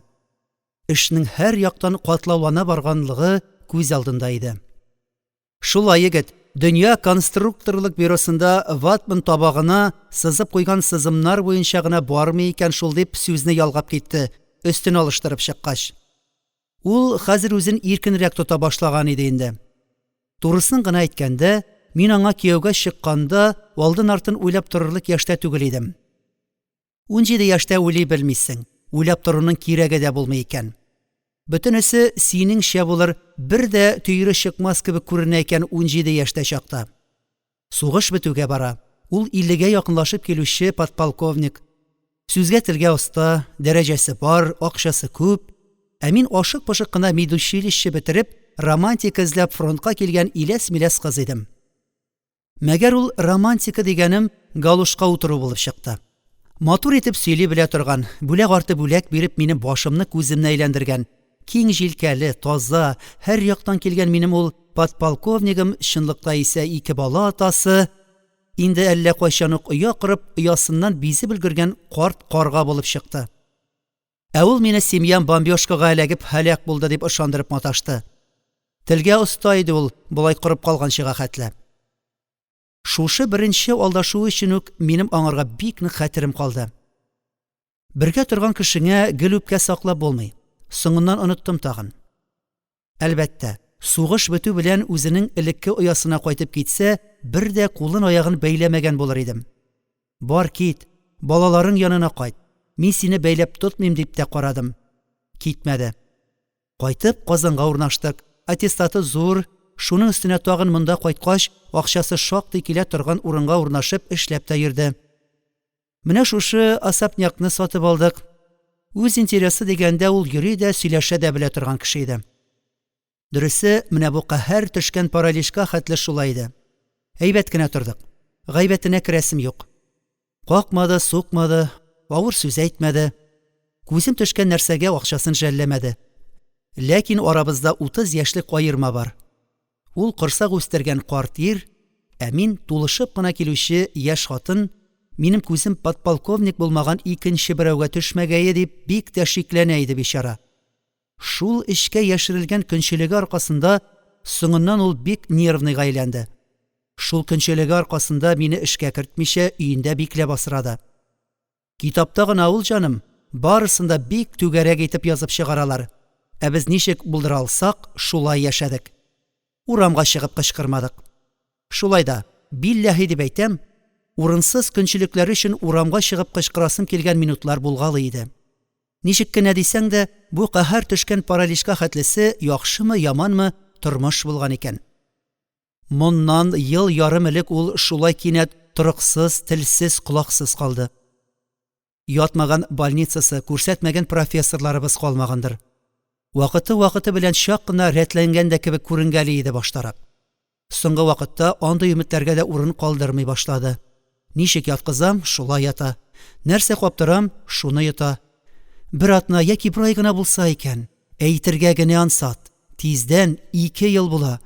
Эшнең һәр яктан катлаулана барганлыгы күз алдында иде. Шулай, егет, дөнья конструкторлык бюросында ватман табагына сызып куйган сызымнар буенча гына бармый икән шул, дип сүзне ялгап китте, өстен алыштырып чыккач. Ул хәзер үзен иркенрәк тота башлаган иде инде. Турысын гына әйткәндә, мин аңа кияүгә чыкканда алдын-артын уйлап торырлык яшьтә түгел идем. 17 яшьтә уйлый белмисең, уйлап торуның кирәге дә булмый икән. Бөтенесе синеңчә булыр, бер дә төере чыкмас кебек күренә икән 17 яшьтә чакта. Сугыш бетүгә бара, ул иллегә якынлашып килүче подполковник, сүзгә-телгә оста, дәрәҗәсе бар, акчасы күп, ә мин ашык-пошык кына медучилище бетереп, романтика эзләп фронтка килгән иләс-миләс кыз идем. Мәгәр ул романтика дигәнем галошка утыру булып чыкты. Матур итеп сөйли белә торган, бүләк арты бүләк биреп минем башымны-күземне әйләндергән, киң җилкәле, таза, һәр яктан килгән минем ул подполковнигым чынлыкта исә ике бала атасы, инде әллә кайчан ук оя корып, оясыннан бизеп өлгергән карт карга булып чыкты. Ә ул мине семьям бомбёжкага эләгеп һәлак булды дип ышандырып маташты. Телгә оста иде ул болай корып калганчыга хәтле. Шушы беренче алдашуы өчен үк минем аңарга бик нык хәтерем калды. Бергә торган кешеңә гел үпкә саклап булмый. Соңыннан оныттым тагын. Әлбәттә, сугыш бетү белән үзенең элекке оясына кайтып китсә, бер дә кулын-аягын бәйләмәгән булыр идем. Бар кит, балаларың янына кайт, мин сине бәйләп тотмыйм, дип тә карадым. Китмәде. Кайтып, Казанга урнаштык. Аттестаты зур, шуның өстенә тагын монда кайткач, акчасы шактый килә торган урынга урнашып эшләп тә йөрде. Менә шушы особнякны сатып алдык. Үз интересы дигәндә ул йөри дә, сөйләшә дә белә торган кеше иде. Дөресе, менә бу каһәр төшкән параличка хәтле шулай иде. Әйбәт кенә тордык. Гайбәтенә керәсем юк. Какмады, сукмады, авыр сүз әйтмәде. Күзем төшкән нәрсәгә акчасын жәлләмәде. Ләкин арабызда 30 яшьлек аерма бар. Ул корсак үстергән карт ир, ә мин тулышып кына килүче яшь хатын, минем күзем подполковник булмаган икенче берәүгә төшмәгәе дип бик тә шикләнә иде бичара. Шул эчкә яшерелгән көнчелеге аркасында соңыннан ул бик нервныйга әйләнде. Шул көнчелеге аркасында мине эшкә кертмичә өендә бикләп асрады. Китапта гына ул, җаным, барысын да бик түгәрәк итеп язып чыгаралар. Ә без ничек булдыра алсак, шулай яшәдек. Урамга чыгып кычкырмадык. Шулай да, билләһи дип әйтәм, урынсыз көнчелекләре өчен урамга чыгып кычкырасым килгән минутлар булгалый иде. Ничек кенә дисәң дә, бу каһәр төшкән параличка хәтлесе, яхшымы, яманмы, тормыш булган икән. Моннан ел ярым элек ул шулай кинәт торыксыз, телсез, колаксыз калды. Ятмаган больницасы, күрсәтмәгән профессорларыбыз калмагандыр. Вакыты-вакыты белән чак кына рәтләнгән дә кебек күренгәли иде баштарак. Соңгы вакытта андый өметләргә дә урын калдырмый башлады. Ничек яткызам, шулай ята. Нәрсә каптырам, шуны йота. Бер атна яки бер ай гына булса икән, әйтергә генә ансат. Тиздән 2 ел була.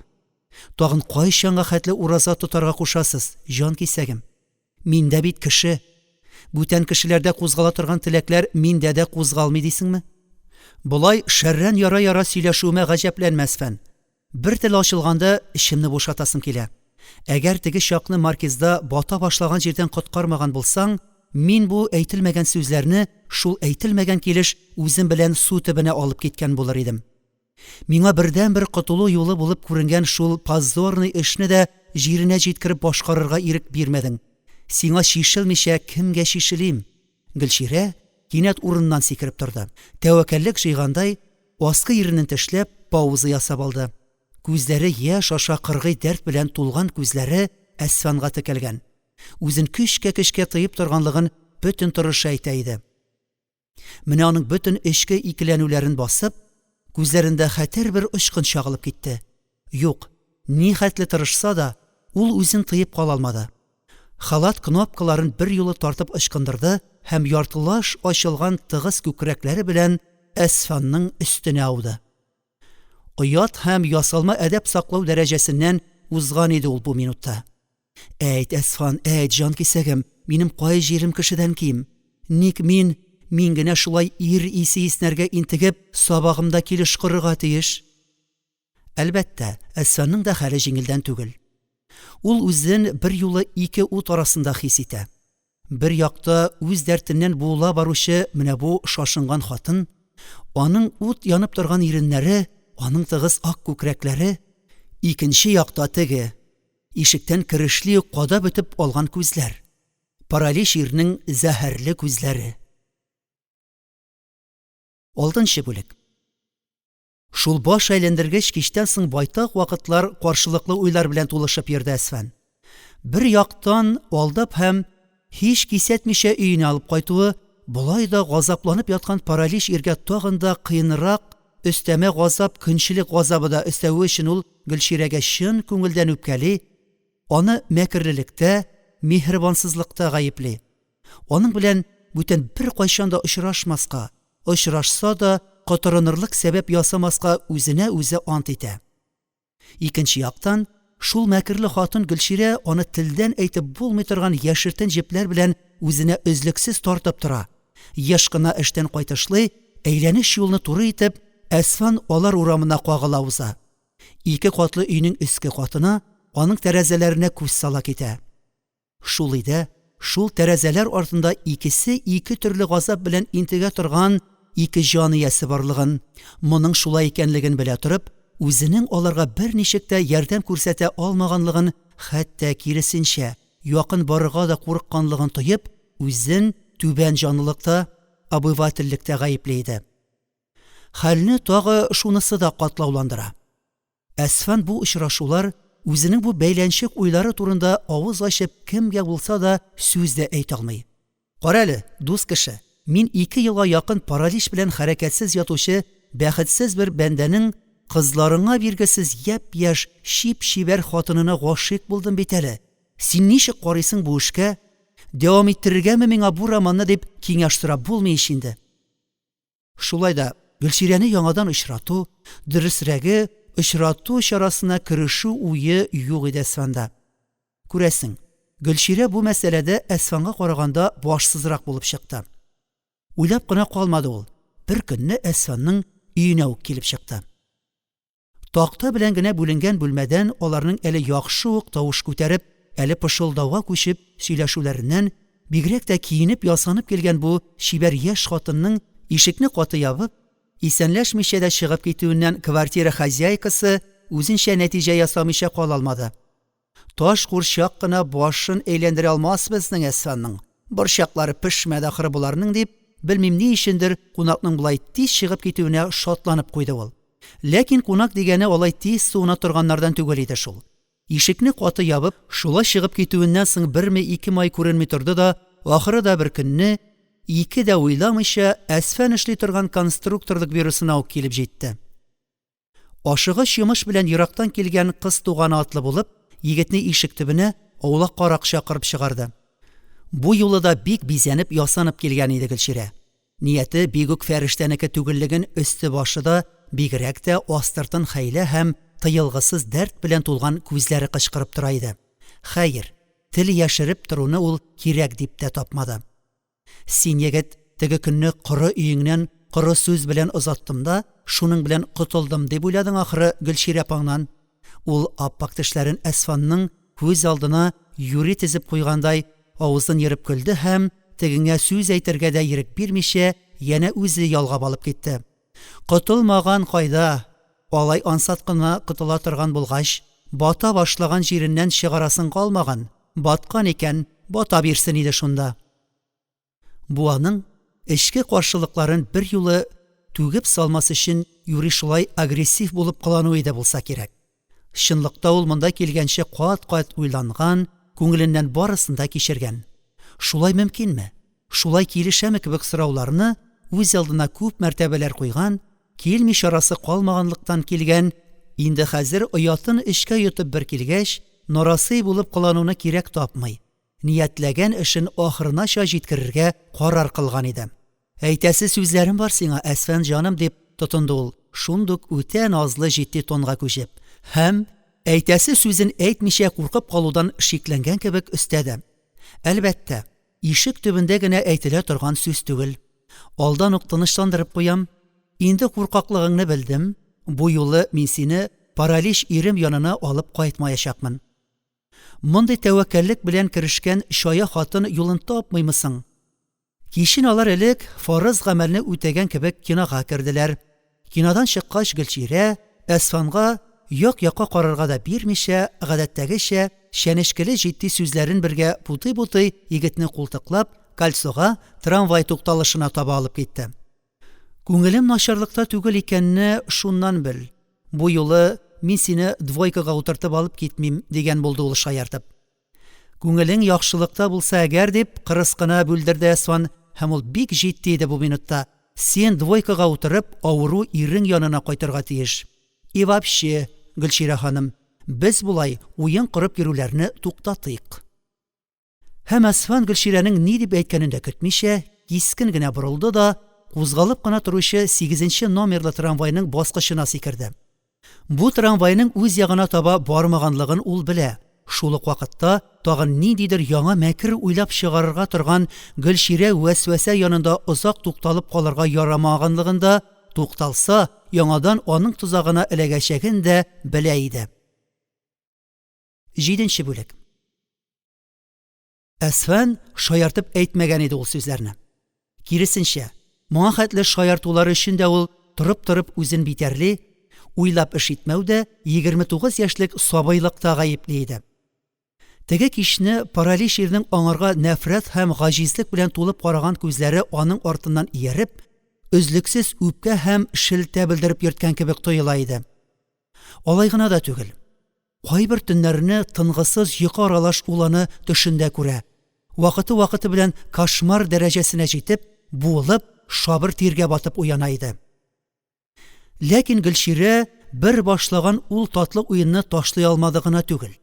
Тагын кайчанга хәтле ураза тотарга кушасыз, җан кисәгем? Мин дә бит кеше. Бүтән кешеләрдә кузгала торган теләкләр миндә дә кузгалмый дисеңме? Болай шәрран яра-яра сөйләшүемә гаҗәпләнмә, Әсфан. Бер тел ачылганда эчемне бушатасым килә. Әгәр теге чакны Маркизда бата башлаган җирдән коткармаган булсаң, мин бу әйтелмәгән сүзләрне шул әйтелмәгән килеш үзем белән су төбенә алып киткән булыр идем. Миңа бердәнбер котылу юлы булып күренгән шул позорный эшне дә җиренә җиткереп башкарырга ирек бирмәдең. Сиңа чишелмичә кемгә чишелим? Гөлчирә кинәт урыныннан сикереп торды. Тәвәккәллек җыйгандай, аскы иренен тешләп, пауза ясап алды. Күзләре яшь аша кыргый дәрт белән тулган күзләре Әсфанга текәлгән. Үзен көчкә-көчкә тыеп торганлыгын бөтен торышы әйтә иде. Менә аның бөтен эчке икеләнүләрен басып, күзләрендә хәтәр бер очкын чагылып китте. Юк, ни хәтле тырышса да, ул үзен тыеп кала алмады. Халат кнопкаларын берьюлы тартып ычкындырды һәм яртылаш ачылган тыгыз күкрәкләре белән Әсфанның өстенә ауды. Оят һәм ясалма әдәп саклау дәрәҗәсеннән узган иде ул бу минутта. Әйт, Әсфан, әйт, җанкисәгем, минем кай җирем кешедән ким? Ник мин, мин генә шулай ир исе иснәргә интегеп, сабагымда килеш корырга тиеш? Әлбәттә, Әсфанның да хәле җиңелдән түгел. Ул үзен берьюлы ике ут арасында хис итә. Бер якта үз дәртеннән буыла баручы менә бу шашынган хатын, аның ут янып торган иреннәре, аның тыгыз ак күкрәкләре, икенче якта теге, ишектән керешли үк кадап өтеп алган күзләр. Паралич ирнең зәһәрле күзләре. Алтынчы бүлек. Шул баш әйләндергеч кичтән соң байтак вакытлар каршылыклы уйлар белән тулышып йөрде Әсфан. Бер яктан, алдап һәм һич кисәтмичә өенә алып кайтуы, болай да газапланып яткан паралич иргә тагын да кыенрак өстәмә газап – көнчелек газабы да өстәве өчен ул Гөлчирәгә чын күңелдән үпкәли, аны мәкерлелектә, миһербансызлыкта гаепли, аның белән бүтән беркайчан да очрашмаска, очрашса да котырынырлык сәбәп ясамаска үзенә үзе ант итә. Икенче яктан, шул мәкерле хатын Гөлчирә аны телдән әйтеп булмый торган яшертен җепләр белән үзенә өзлексез тартып тора, еш кына эштән кайтышлый, әйләнеч юлны туры итеп, Әсфан алар урамына кагыла уза. Ике катлы өйнең өске катына, аның тәрәзәләренә күз сала китә. Шул өйдә, шул тәрәзәләр артында икесе ике төрле газап белән интегә торган ике җан иясе барлыгын, моның шулай икәнлеген белә торып, үзенең аларга берничек тә ярдәм күрсәтә алмаганлыгын, хәтта, киресенчә, якын барырга да курыкканлыгын тоеп, үзен түбән җанлылыкта, обывательлектә гаепли иде. Хәлне тагы шунысы да катлауландыра. Әсфан бу очрашулар, үзенең бу бәйләнчек уйлары турында авыз ачып кемгә булса да сүз дә әйтә алмый. Карале, дус кеше, мин ике елга якын паралич белән хәрәкәтсез ятучы бәхетсез бер бәндәнең кызларыңа биргесез япь-яшь, чип-чибәр хатынына гашыйк булдым бит әле. Син ничек карыйсың бу эшкә? Дәвам иттерергәме миңа бу романны дип киңәш сорап булмый ич инде. Шулай да Гөлчирәне яңадан очрату, дөресрәге, очрату чарасына керешү уе юк иде Әсфанда. Күрәсең, Гөлчирә бу мәсьәләдә Әсфанга караганда башсызрак булып чыкты. Уйлап кына калмады ул, беркөнне Әсфанның өенә үк килеп чыкты. Такта белән генә бүленгән бүлмәдән аларның әле яхшы ук тавыш күтәреп, әле пышылдауга күчеп сөйләшүләреннән, бигрәк тә киенеп-ясанып килгән бу чибәр яшь хатынның ишекне каты ябып, исәнләшмичә дә чыгып китүеннән квартира хозяйкасы үзенчә нәтиҗә ясамыйча кала алмады. Таш курчак кына башын әйләндерә алмас безнең Әсфанның, борчаклары пешмәде ахры боларның, дип, белмим ни өчендер, кунакның болай тиз чыгып китүенә шатланып куйды ул. Ләкин кунак дигәне алай тиз суына торганнардан түгел иде шул. Ишекне каты ябып, шулай чыгып китүеннән соң берме-икеме ай күренми торды да, ахыры да бер көнне, ике дә уйламыйча, Әсфан эшли торган конструкторлык бюросына ук килеп җитте. Ашыгыч йомыш белән ерактан килгән кыз туганы атлы булып, егетне ишек төбенә, аулаккарак чакырып чыгарды. Бу юлы да бик бизәнеп-ясанып килгән иде Гөлчирә. Нияте бик үк фәрештәнеке түгеллеген өсте-башы да, бигрәк тә астыртын хәйлә һәм тыелгысыз дәрт белән тулган күзләре кычкырып тора иде. Хәер, тел яшереп торуны ул кирәк дип тә тапмады. Син, егет, теге көнне коры өеңнән коры сүз белән озаттым да, шуның белән котылдым дип уйладың, ахры, Гөлчирә апаңнан. Ул ап-ак тешләрен Әсфанның күз алдына юри тезеп куйгандай, авызын ерып көлде һәм, тегеңә сүз әйтергә дә ирек бирмичә, янә үзе ялгап алып китте. Котылмаган кайда? Алай ансат кына котыла торган булгач, бата башлаган җиреннән чыгарасың калмаган, баткан икән, бата бирсен иде шунда. Бу аның, эчке каршылыкларын берьюлы түгеп салмас өчен юри шулай агрессив булып кылануы иде булса кирәк. Чынлыкта ул монда килгәнче кат-кат уйланган, күңеленнән барысын да кичергән. Шулай мөмкинме? Шулай килешәме кебек сорауларны үз алдына күп мәртәбәләр куйган, килми чарасы калмаганлыктан килгән, инде хәзер оятын эчкә йотып бер килгәч, нарасый булып кылануны кирәк тапмый, ниятләгән эшен ахырынача җиткерергә карар кылган иде. Әйтәсе сүзләрем бар сиңа, Әсфан җаным, дип тотынды ул, шундук үтә назлы җитди тонга күчеп, һәм, әйтәсе сүзен әйтмичә куркып калудан шикләнгән кебек өстәде. Әлбәттә, ишек төбендә генә әйтелә торган сүз түгел. Алдан ук тынычландырып куям. Инде куркаклыгыңны белдем, бу юлы мин сине паралич ирем янына алып кайтмаячакмын. Мондый тәвәккәллек белән керешкән чая хатын юлын тапмыймы соң? Кичен алар элек фарыз гамәлне үтәгән кебек кинога керделәр. Кинодан чыккач, Гөлчирә, Әсфанга як-якка карарга да бирмичә, гадәттәгечә, чәнечкеле җитди сүзләрен бергә бутый-бутый, егетне култыклап, «Кольцога» – трамвай тукталышына таба алып китте. «Күңелем начарлыкта түгел икәнне шуннан бел: бу юлы мин сине «двойка»га утыртып алып китмим», – дигән булды ул, шаяртып. «Күңелең яхшылыкта булса әгәр, – дип, кырыс кына бүлдерде Әсфан, һәм ул бик җитди иде бу минутта, – син, «двойка» га утырып, авыру ирең янына кайтырга тиеш. И вообще, Гөлчирә ханым, без болай уен корып йөрүләрне туктатыйк». Һәм Әсфан, Гөлчирәнең ни дип әйткәнен дә көтмичә, кискен генә борылды да кузгалып кына торучы сигезенче номерлы трамвайның баскычына сикерде. Бу трамвайның үз ягына таба бармаганлыгын ул белә, шул ук вакытта тагын ниндидер яңа мәкер уйлап чыгарырга торган Гөлчирә вәсвәсә янында озак тукталып калырга ярамаганлыгын да, тукталса, яңадан аның тозагына эләгәчәген дә белә иде. Җиденче бүлек. Әсфан шаяртып әйтмәгән иде ул сүзләрне. Киресенчә, моңа хәтле шаяртулары өчен дә ул торып-торып үзен битәрли, уйлап эш итмәүдә 29 яшьлек сабыйлыкта гаепли иде. Теге кичне паралич ирнең аңарга нәфрәт һәм гаҗизлек белән тулып караган күзләре аның артыннан ияреп, өзлексез үпкә һәм шелтә белдереп йөрткән кебек тоела иде. Алай гына да түгел. Кайбер төннәрне тынгысыз йокы аралаш ул аны төшендә күрә, вакыты-вакыты белән кошмар дәрәҗәсенә җитеп, буылып, шабыр тиргә батып уяна иде. Ләкин Гөлчирә бер башлаган ул татлы уенны ташлый алмады гына түгел,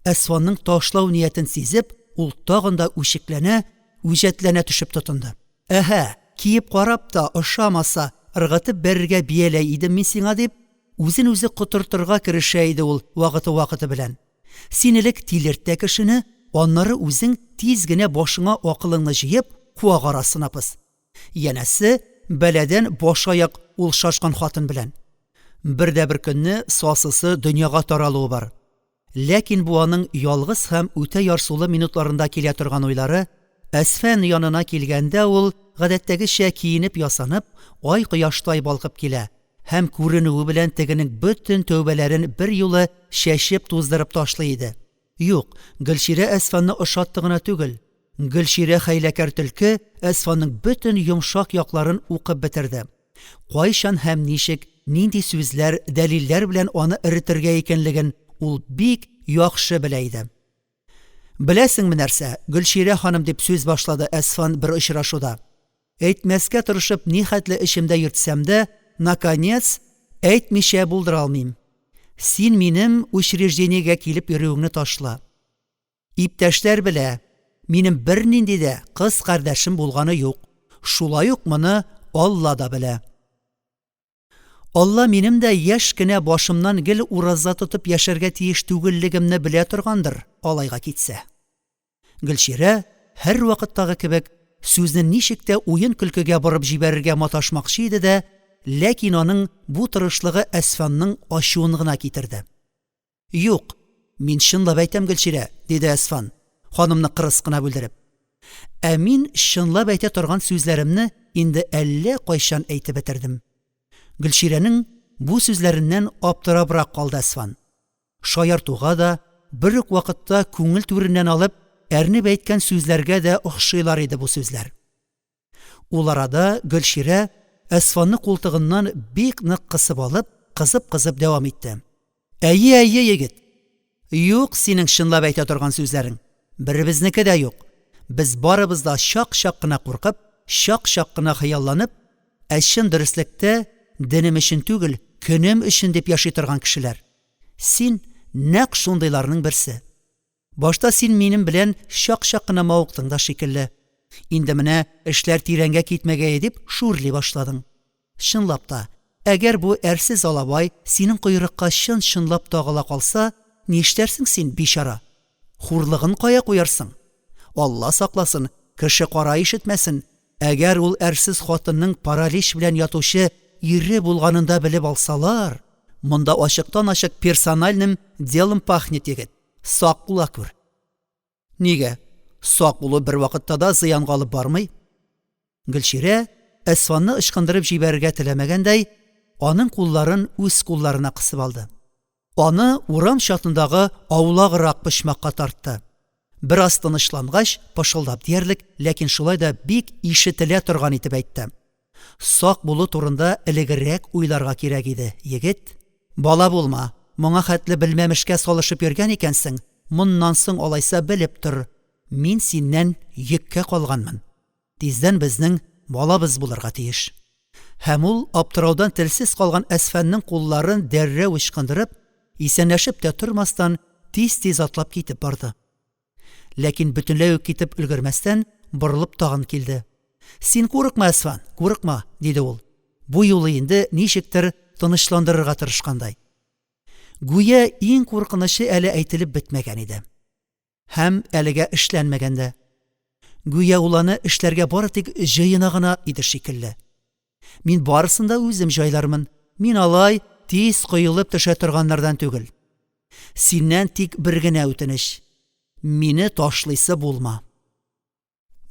Әсфанның ташлау ниятен сизеп, ул тагын да үчекләнә, үҗәтләнә төшеп тотынды. «Әһә, киеп карап та, ошамаса, ыргытып бәрергә бияләй идем мин сиңа», – дип, үзен үзе котыртырга керешә иде ул вакыты-вакыты белән. «Син элек тилерт тә кешене, аннары үзең тиз генә башыңа акылыңны җыеп, куак арасына пос. Янәсе, бәладән баш-аяк ул шашкан хатын белән. Бер дә бер көнне сасысы дөньяга таралуы бар». Ләкин бу аның ялгыз һәм үтә ярсулы минутларында килә торган уйлары. Әсфан янына килгәндә ул, гадәттәгечә киенеп-ясанып, ай-кояштай балкып килә һәм күренүе белән тегенең бөтен тәүбәләрен берьюлы чәчеп-туздырып ташлый иде. Юк, Гөлчирә Әсфанны ошатты гына түгел, Гөлчирә хәйләкәр төлке Әсфанның бөтен йомшак якларын укып бетерде. Кайчан һәм ничек, нинди сүзләр, дәлилләр белән аны эретергә икәнлеген ул бик яхшы белә иде. «Беләсеңме нәрсә, Гөлчирә ханым», – дип сүз башлады Әсфан бер очрашуда. «Әйтмәскә тырышып нихәтле эчемдә йөртсәм дә, наконец, әйтмичә булдыра алмыйм. Син минем учреждениегә килеп йөрүеңне ташла. Иптәшләр белә, минем бернинди дә кыз кардәшем булганы юк. Шулай ук моны Алла да белә. Алла минем дә яшь кенә башымнан гел ураза тотып яшәргә тиеш түгеллегемне белә торгандыр, алайга китсә». Гөлчирә, һәрвакыттагы кебек, сүзне ничек тә уен-көлкегә борып җибәрергә маташмакчы иде дә, ләкин аның бу тырышлыгы Әсфанның ачуын гына китерде. «Юк, мин чынлап әйтәм, Гөлчирә», – диде Әсфан, ханымны кырыс кына бүлдереп. «Ә мин чынлап әйтә торган сүзләремне инде әллә кайчан әйтеп бетердем». Гөлчирәнең бу сүзләреннән аптырабрак калды Әсфан. Шаяртуга да, бер үк вакытта күңел түреннән алып, әрнеп әйткән сүзләргә дә охшыйлар иде бу сүзләр. Ул арада Гөлчирә, Әсфанны култыгыннан бик нык кысып алып, кызып-кызып дәвам итте. «Әйе, әйе, егет. Юк синең чынлап әйтә торган сүзләрең. Беребезнеке дә юк. Без барыбыз да чак-чак кына куркып, чак-чак кына хыялланып, ә чын дөреслектә денем өчен түгел, көнем өчен дип яши торган кешеләр. Син нәкъ шундыйларның берсе. Башта син минем белән чак-чак кына мавыктың да шикелле. Инде менә эшләр тирәнгә китмәгәе дип шүрли башладың. Чынлап та, әгәр бу әрсез алабай синең койрыкка чын-чынлап тагыла калса, нишләрсең син, бичара? Хурлыгын кая куярсың? Алла сакласын, кеше-кара ишетмәсен, әгәр ул әрсез хатынның паралич белән ятучы ире булганын да белеп алсалар, монда ачыктан-ачык персональным делом пахнет, егет. Сак була күр». «Нигә? Сак булу бервакытта да зыянга алып бармый». Гөлчирә, Әсфанны ычкындырып җибәрергә теләмәгәндәй, аның кулларын үз кулларына кысып алды. Аны урам чатындагы аулаграк почмакка тартты, бераз тынычлангач, пышылдап диярлек, ләкин шулай да бик ишетелә торган итеп әйтте: – Сак булу турында элегрәк уйларга кирәк иде, егет, бала булма, моңа хәтле белмәмешкә салышып йөргән икәнсең, моннан соң, алайса, белеп тор: мин синнән йөккә калганмын, тиздән безнең балабыз булырга тиеш. Һәм ул, аптыраудан телсез калган Әсфанның кулларын дәррәү ычкындырып, исәнләшеп тә тормастан, тиз-тиз атлап китеп барды. Ләкин бөтенләй үк китеп өлгермәстән, борылып тагын килде. – Син курыкма, Әсфан, курыкма, – диде ул, бу юлы инде ничектер тынычландырырга тырышкандай. Гүя иң куркынычы әле әйтелеп бетмәгән иде. Һәм әлегә эшләнмәгән дә. Гүя ул аны эшләргә бары тик җыена гына иде шикелле. Мин барысын да үзем җайлармын, мин алай тиз коелып төшә торганнардан түгел. Синнән тик бер генә үтенеч: мине ташлыйсы булма.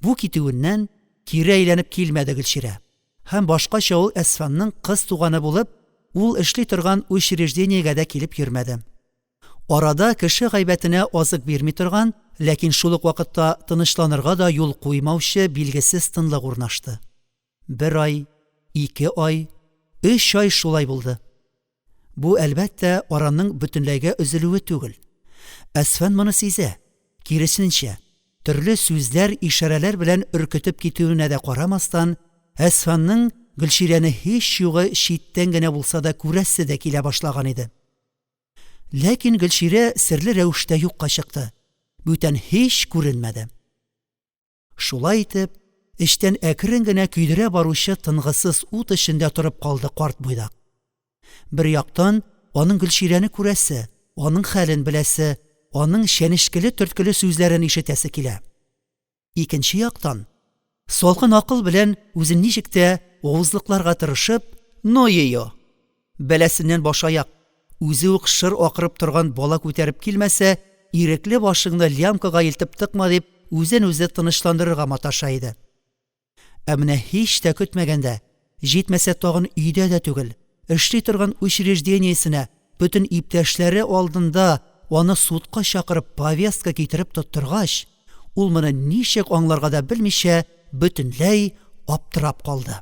Бу китүеннән кире әйләнеп килмәде Гөлчирә. Һәм башкача ул Әсфанның кыз туганы булып, ул эшли торган учреждениегә дә килеп йөрмәде. Арада кеше гайбәтенә азык бирми торган, ләкин шул ук вакытта тынычланырга да юл куймаучы билгесез тынлык урнашты. Бер ай, ике ай, өч ай шулай булды. Бу, әлбәттә, араның бөтенләйгә өзелүе түгел. Әсфан моны сизә, киресенчә, төрле сүзләр, ишарәләр белән өркетеп китүенә дә карамастан, Әсфанның Гөлчирәне һич югы читтән генә булса да күрәсе дә килә башлаган иде. Ләкин Гөлчирә серле рәвештә юкка чыкты, бүтән һич күренмәде. Шулай итеп, эчтән әкрен генә көйдерә баручы тынгысыз ут эчендә торып калды карт буйдак. Бер яктан, аның Гөлчирәне күрәсе, аның хәлен беләсе, аның чәнечкеле-төрткеле сүзләрен ишетәсе килә. Икенче яктан, салкын акыл белән үзен ничек тә авызлыкларга тырышып, «Ну ее! Бәласеннән башаяк, үзе үк шыр акырып торган бала күтәреп килмәсә, ирекле башыңны лямкага илтеп тыкма», дип, үзен үзе тынычландырырга маташа иде. Ә менә һич тә көтмәгәндә, җитмәсә тагын өйдә дә түгел, эшли торган учреждениесенә, бөтен иптәшләре алдында аны судка чакырып повестка китереп тоттыргач, ул моны ничек аңларга да белмичә, бөтенләй аптырап калды.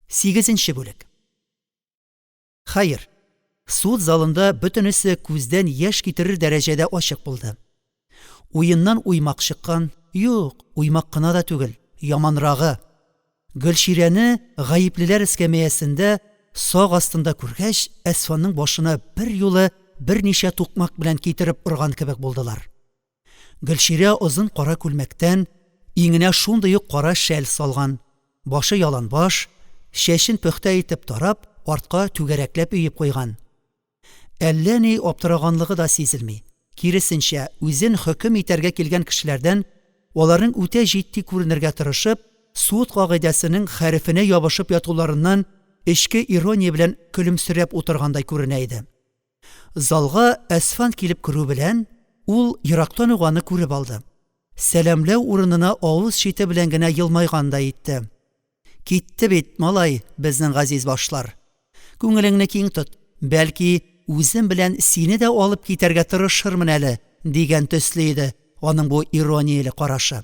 Сигезенче бүлек. Хәер, суд залында бөтенесе күздән яшь китерер дәрәҗәдә ачык булды. Уеннан уймак чыккан, юк, уймак кына да түгел, яманрагы. Гөлчирәне гаеплеләр эскәмиясендә сак астында күргәч, Әсфанның башына берьюлы берничә тукмак белән китереп орган кебек булдылар. Гөлчирә озын кара күлмәктән, иңенә шундый ук кара шәл салган, башы яланбаш, чәчен пөхтә итеп тарап, артка түгәрәкләп өеп куйган. Әллә ни аптыраганлыгы да сизелми, киресенчә, үзен хөкем итәргә килгән кешеләрдән, аларның үтә җитди күренергә тырышып, суд кагыйдәсенең хәрефенә ябышып ятуларыннан эчке ирония белән көлемсерәп утыргандай күренә иде. Залга Әсфан килеп керү белән, ул ерактан ук аны күреп алды. Сәламләү урынына авыз чите белән генә елмайгандай итте. Китте бит, малай, безнең газиз башлар. Күңелеңне киң тот, бәлки, үзем белән сине дә алып китәргә тырышырмын әле, дигән төсле иде аның бу иронияле карашы.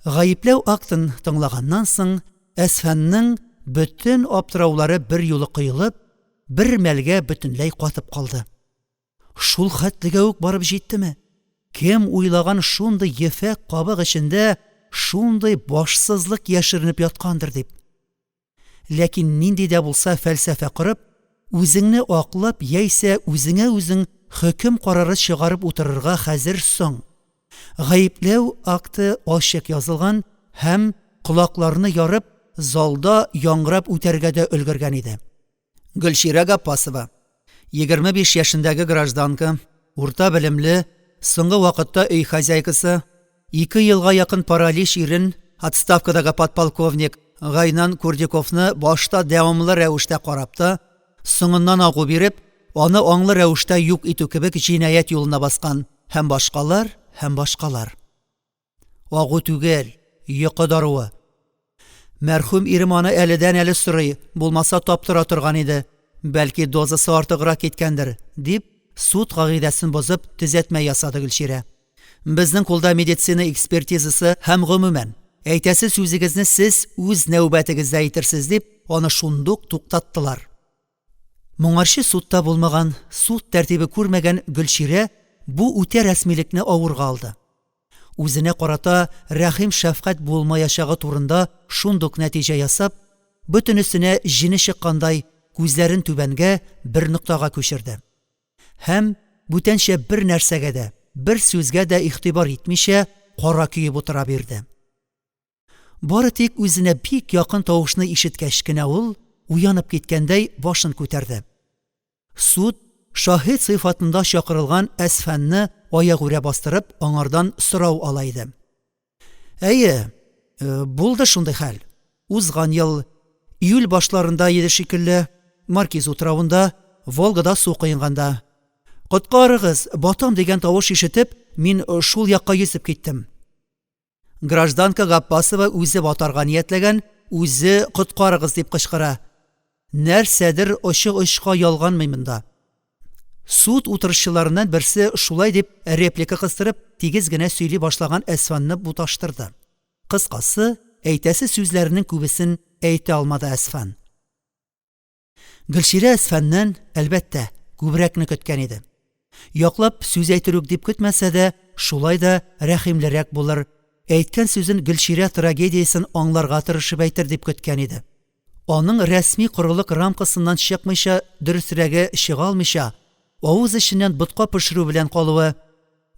Гаепләү актын тыңлаганнан соң, Әсфанның бөтен аптыраулары берьюлы коелып, бер мәлгә бөтенләй катып калды. Шул хәтлегә үк барып җиттеме? Кем уйлаган шундый ефәк кабык эчендә шундый башсызлык яшеренеп яткандыр дип. Ләкин нинди дә булса фәлсәфә корып, үзеңне аклап яисә үзеңә үзең хөкем карары чыгарып утырырга хәзер соң. Гаепләү акты ачык язылган һәм, колакларны ярып, залда яңгырап үтәргә дә өлгергән иде. Гөлчирә Гаппасова, 25 яшендәге гражданка, урта белемле, соңгы вакытта өй хозяйкасы, ике елга якын паралич ирен, отставкадагы подполковник Гайнан Курдюковны башта дәвамлы рәвештә карап та, соңыннан агу биреп, аны аңлы рәвештә юк итү кебек җинаять юлына баскан һәм башкалар, һәм башкалар. Агу түгел, йокы даруы. Мәрхүм ирем аны әледән-әле сорый, булмаса таптыра торган иде. Бәлки, дозасы артыграк киткәндер, – дип, суд кагыйдәсен бозып, төзәтмә ясады Гөлчирә. Безнең кулда медицина экспертизасы һәм, гомумән, әйтәсе сүзегезне сез үз нәүбәтегездә әйтерсез, – дип, аны шундук туктаттылар. Моңарчы судта булмаган, суд тәртибе күрмәгән Гөлчирә бу үтә рәсмилекне авырга алды. Үзенә карата рәхим-шәфкать булмаячагы турында шундук нәтиҗә ясап, бөтенесенә җене чыккандай, күзләрен түбәнгә, бер ноктага күчерде. Һәм, бүтәнчә бернәрсәгә дә, бер сүзгә дә игътибар итмичә, кара көеп утыра бирде. Бары тик үзенә бик якын тавышны ишеткәч кенә ул, уянып киткәндәй, башын күтәрде. Суд, шаһит сыйфатында чакырылган Әсфанны аягүрә бастырып, аңардан сорау ала иде. Әйе, булды шундый хәл. Узган ел, июль башларында иде шикелле, Маркиз утравында, Волгада су коенганда. «Коткарыгыз, батам!» дигән тавыш ишетеп, мин шул якка йөзеп киттем. Гражданка Габбасова үзе батарга ниятләгән, үзе «коткарыгыз» дип кычкыра. Нәрсәдер очы-очка ялганмый монда. Суд утырышчыларыннан берсе шулай дип реплика кыстырып, тигез генә сөйли башлаган Әсфанны буташтырды. Кыскасы, әйтәсе сүзләренең күбесен әйтә алмады Әсфан. Гөлчирә Әсфаннан, әлбәттә, күбрәкне көткән иде. Яклап сүз әйтер үк дип көтмәсә дә, шулай да рәхимлерәк булыр, әйткән сүзен Гөлчирә трагедиясен аңларга тырышып әйтер дип көткән иде. Аның рәсми корылык рамкасыннан чыкмыйча, дөресрәге, чыга алмыйча, авыз эченнән ботка пешерү белән калуы,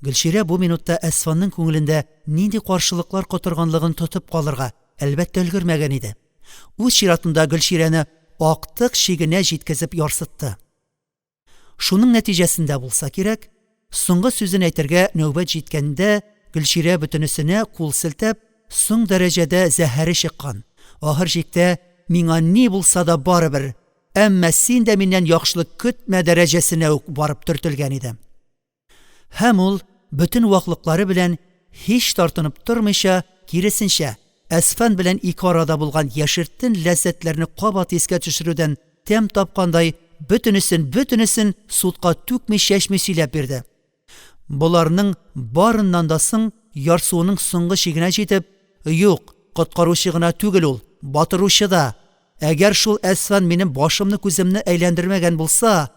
Гөлчирә бу минутта Әсфанның күңелендә нинди каршылыклар котырганлыгын тотып калырга, әлбәттә, өлгермәгән иде. Үз чиратында Гөлчирәне актык чигенә җиткезеп ярсытты. Шуның нәтиҗәсендә булса кирәк, соңгы сүзен әйтергә нәүбәт җиткәндә, Гөлчирә бөтенесенә кул селтәп, соң дәрәҗәдә зәһәре чыккан, ахыр чиктә «миңа ни булса да барыбер, әмма син дә миннән яхшылык көтмә» дәрәҗәсенә үк барып төртелгән иде. Һәм ул бөтен ваклыклары белән, һич тартынып тормыйча, киресенчә, Әсфан белән ике арада булган яшертен ләззәтләрне кабат искә төшерүдән тәм тапкандай, бөтенесен, бөтенесен судка түкми-чәчми сөйләп бирде. Боларның барыннан да соң, ярсуының соңгы чигенә җитеп: «Юк, коткаручы гына түгел ул, батыручы да! Әгәр шул Әсфан минем башымны-күземне әйләндермәгән булса…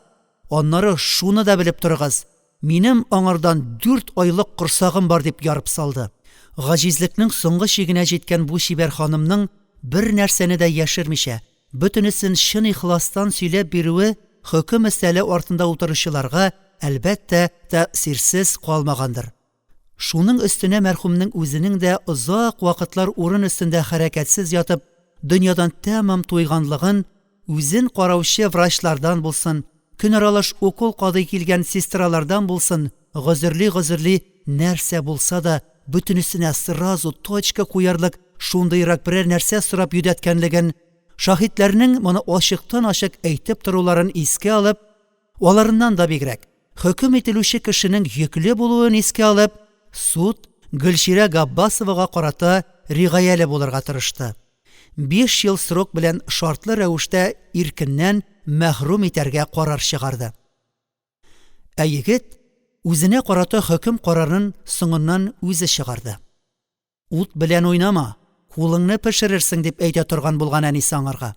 Аннары шуны да белеп торыгыз, минем аңардан дүрт айлык корсагым бар», – дип ярып салды. Гаҗизлекнең соңгы чигенә җиткән бу чибәр ханымның бернәрсәне дә яшермичә, бөтенесен чын ихластан сөйләп бирүе хөкем өстәле артында утыручыларга, әлбәттә, тәэсирсез калмагандыр. Шуның өстенә мәрхүмнең үзенең дә озак вакытлар урын өстендә хәрәкәтсез ятып, дөньядан тәмам туйганлыгын, үзен караучы врачлардан булсын, көнаралаш укол кадый килгән сестралардан булсын, гозерли-гозерли, нәрсә булса да, бөтенесенә сразу точка куярлык шундыйрак берәр нәрсә сорап йөдәткәнлеген, шаһитләрнең моны ачыктан-ачык әйтеп торуларын искә алып, аларыннан да бигрәк, хөкем ителүче кешенең йөкле булуын искә алып, суд Гөлчирә Габбасовага карата ригаяле булырга тырышты. 5 ел срок белән шартлы рәвештә иркеннән мәхрүм итәргә карар чыгарды. Ә егет үзенә карата хөкем карарын соңыннан үзе чыгарды. Ут белән уйнама, кулыңны пешерерсең, дип әйтә торган булган әнисе аңарга.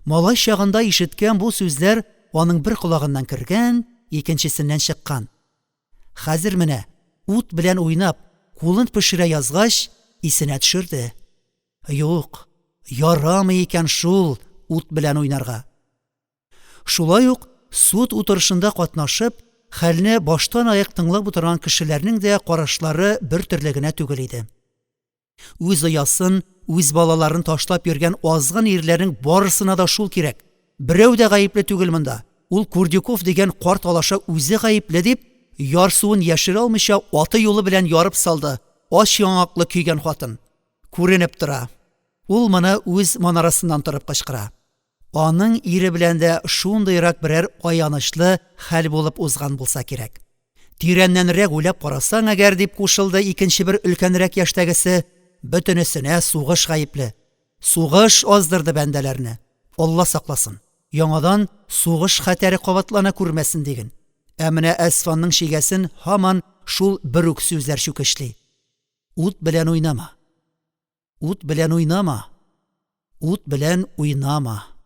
Малай чагында ишеткән бу сүзләр аның бер колагыннан кергән, икенчесеннән чыккан. Хәзер менә, ут белән уйнап, кулын пешерә язгач, исенә төшерде. Юк, ярамый икән шул ут белән уйнарга. Шулай ук суд утырышында катнашып, хәлне баштанаяк тыңлап утырган кешеләрнең дә карашлары бертөрле генә түгел иде. Үз оясын, үз балаларын ташлап йөргән азгын ирләрнең барысына да шул кирәк. Берәү дә гаепле түгел монда. Ул Курдюков дигән карт алаша үзе гаепле, дип, ярсуын яшерә алмыйча аты-юлы белән ярып салды ач яңаклы көйгән хатын. Күренеп тора, ул моны үз манарасыннан торып кычкыра. Аның ире белән дә шундыйрак берәр аянычлы хәл булып узган булса кирәк. Тирәннәнрәк уйлап карасаң әгәр, дип кушылды икенче бер өлкәнрәк яшьтәгесе, бөтенесенә сугыш гаепле. Сугыш аздырды бәндәләрне. Алла сакласын. Яңадан сугыш хәтәре кабатлана күрмәсен диген. Ә менә Әсфанның чигәсен һаман шул бер үк сүзләр чүкечли: «Ут белән уйнама, ут белән уйнама, ут белән уйнама…»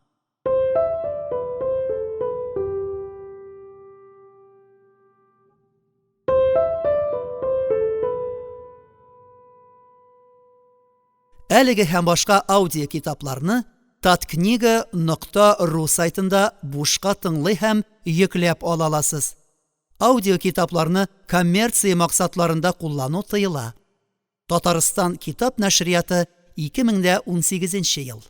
Әлеге һәм башка аудиокитапларны таткнига.ру сайтында бушка тыңлый һәм йөкләп ала аласыз. Аудиокитапларны коммерция максатларында куллану тыела. Татарстан китап нәшрияты, 2018 ел.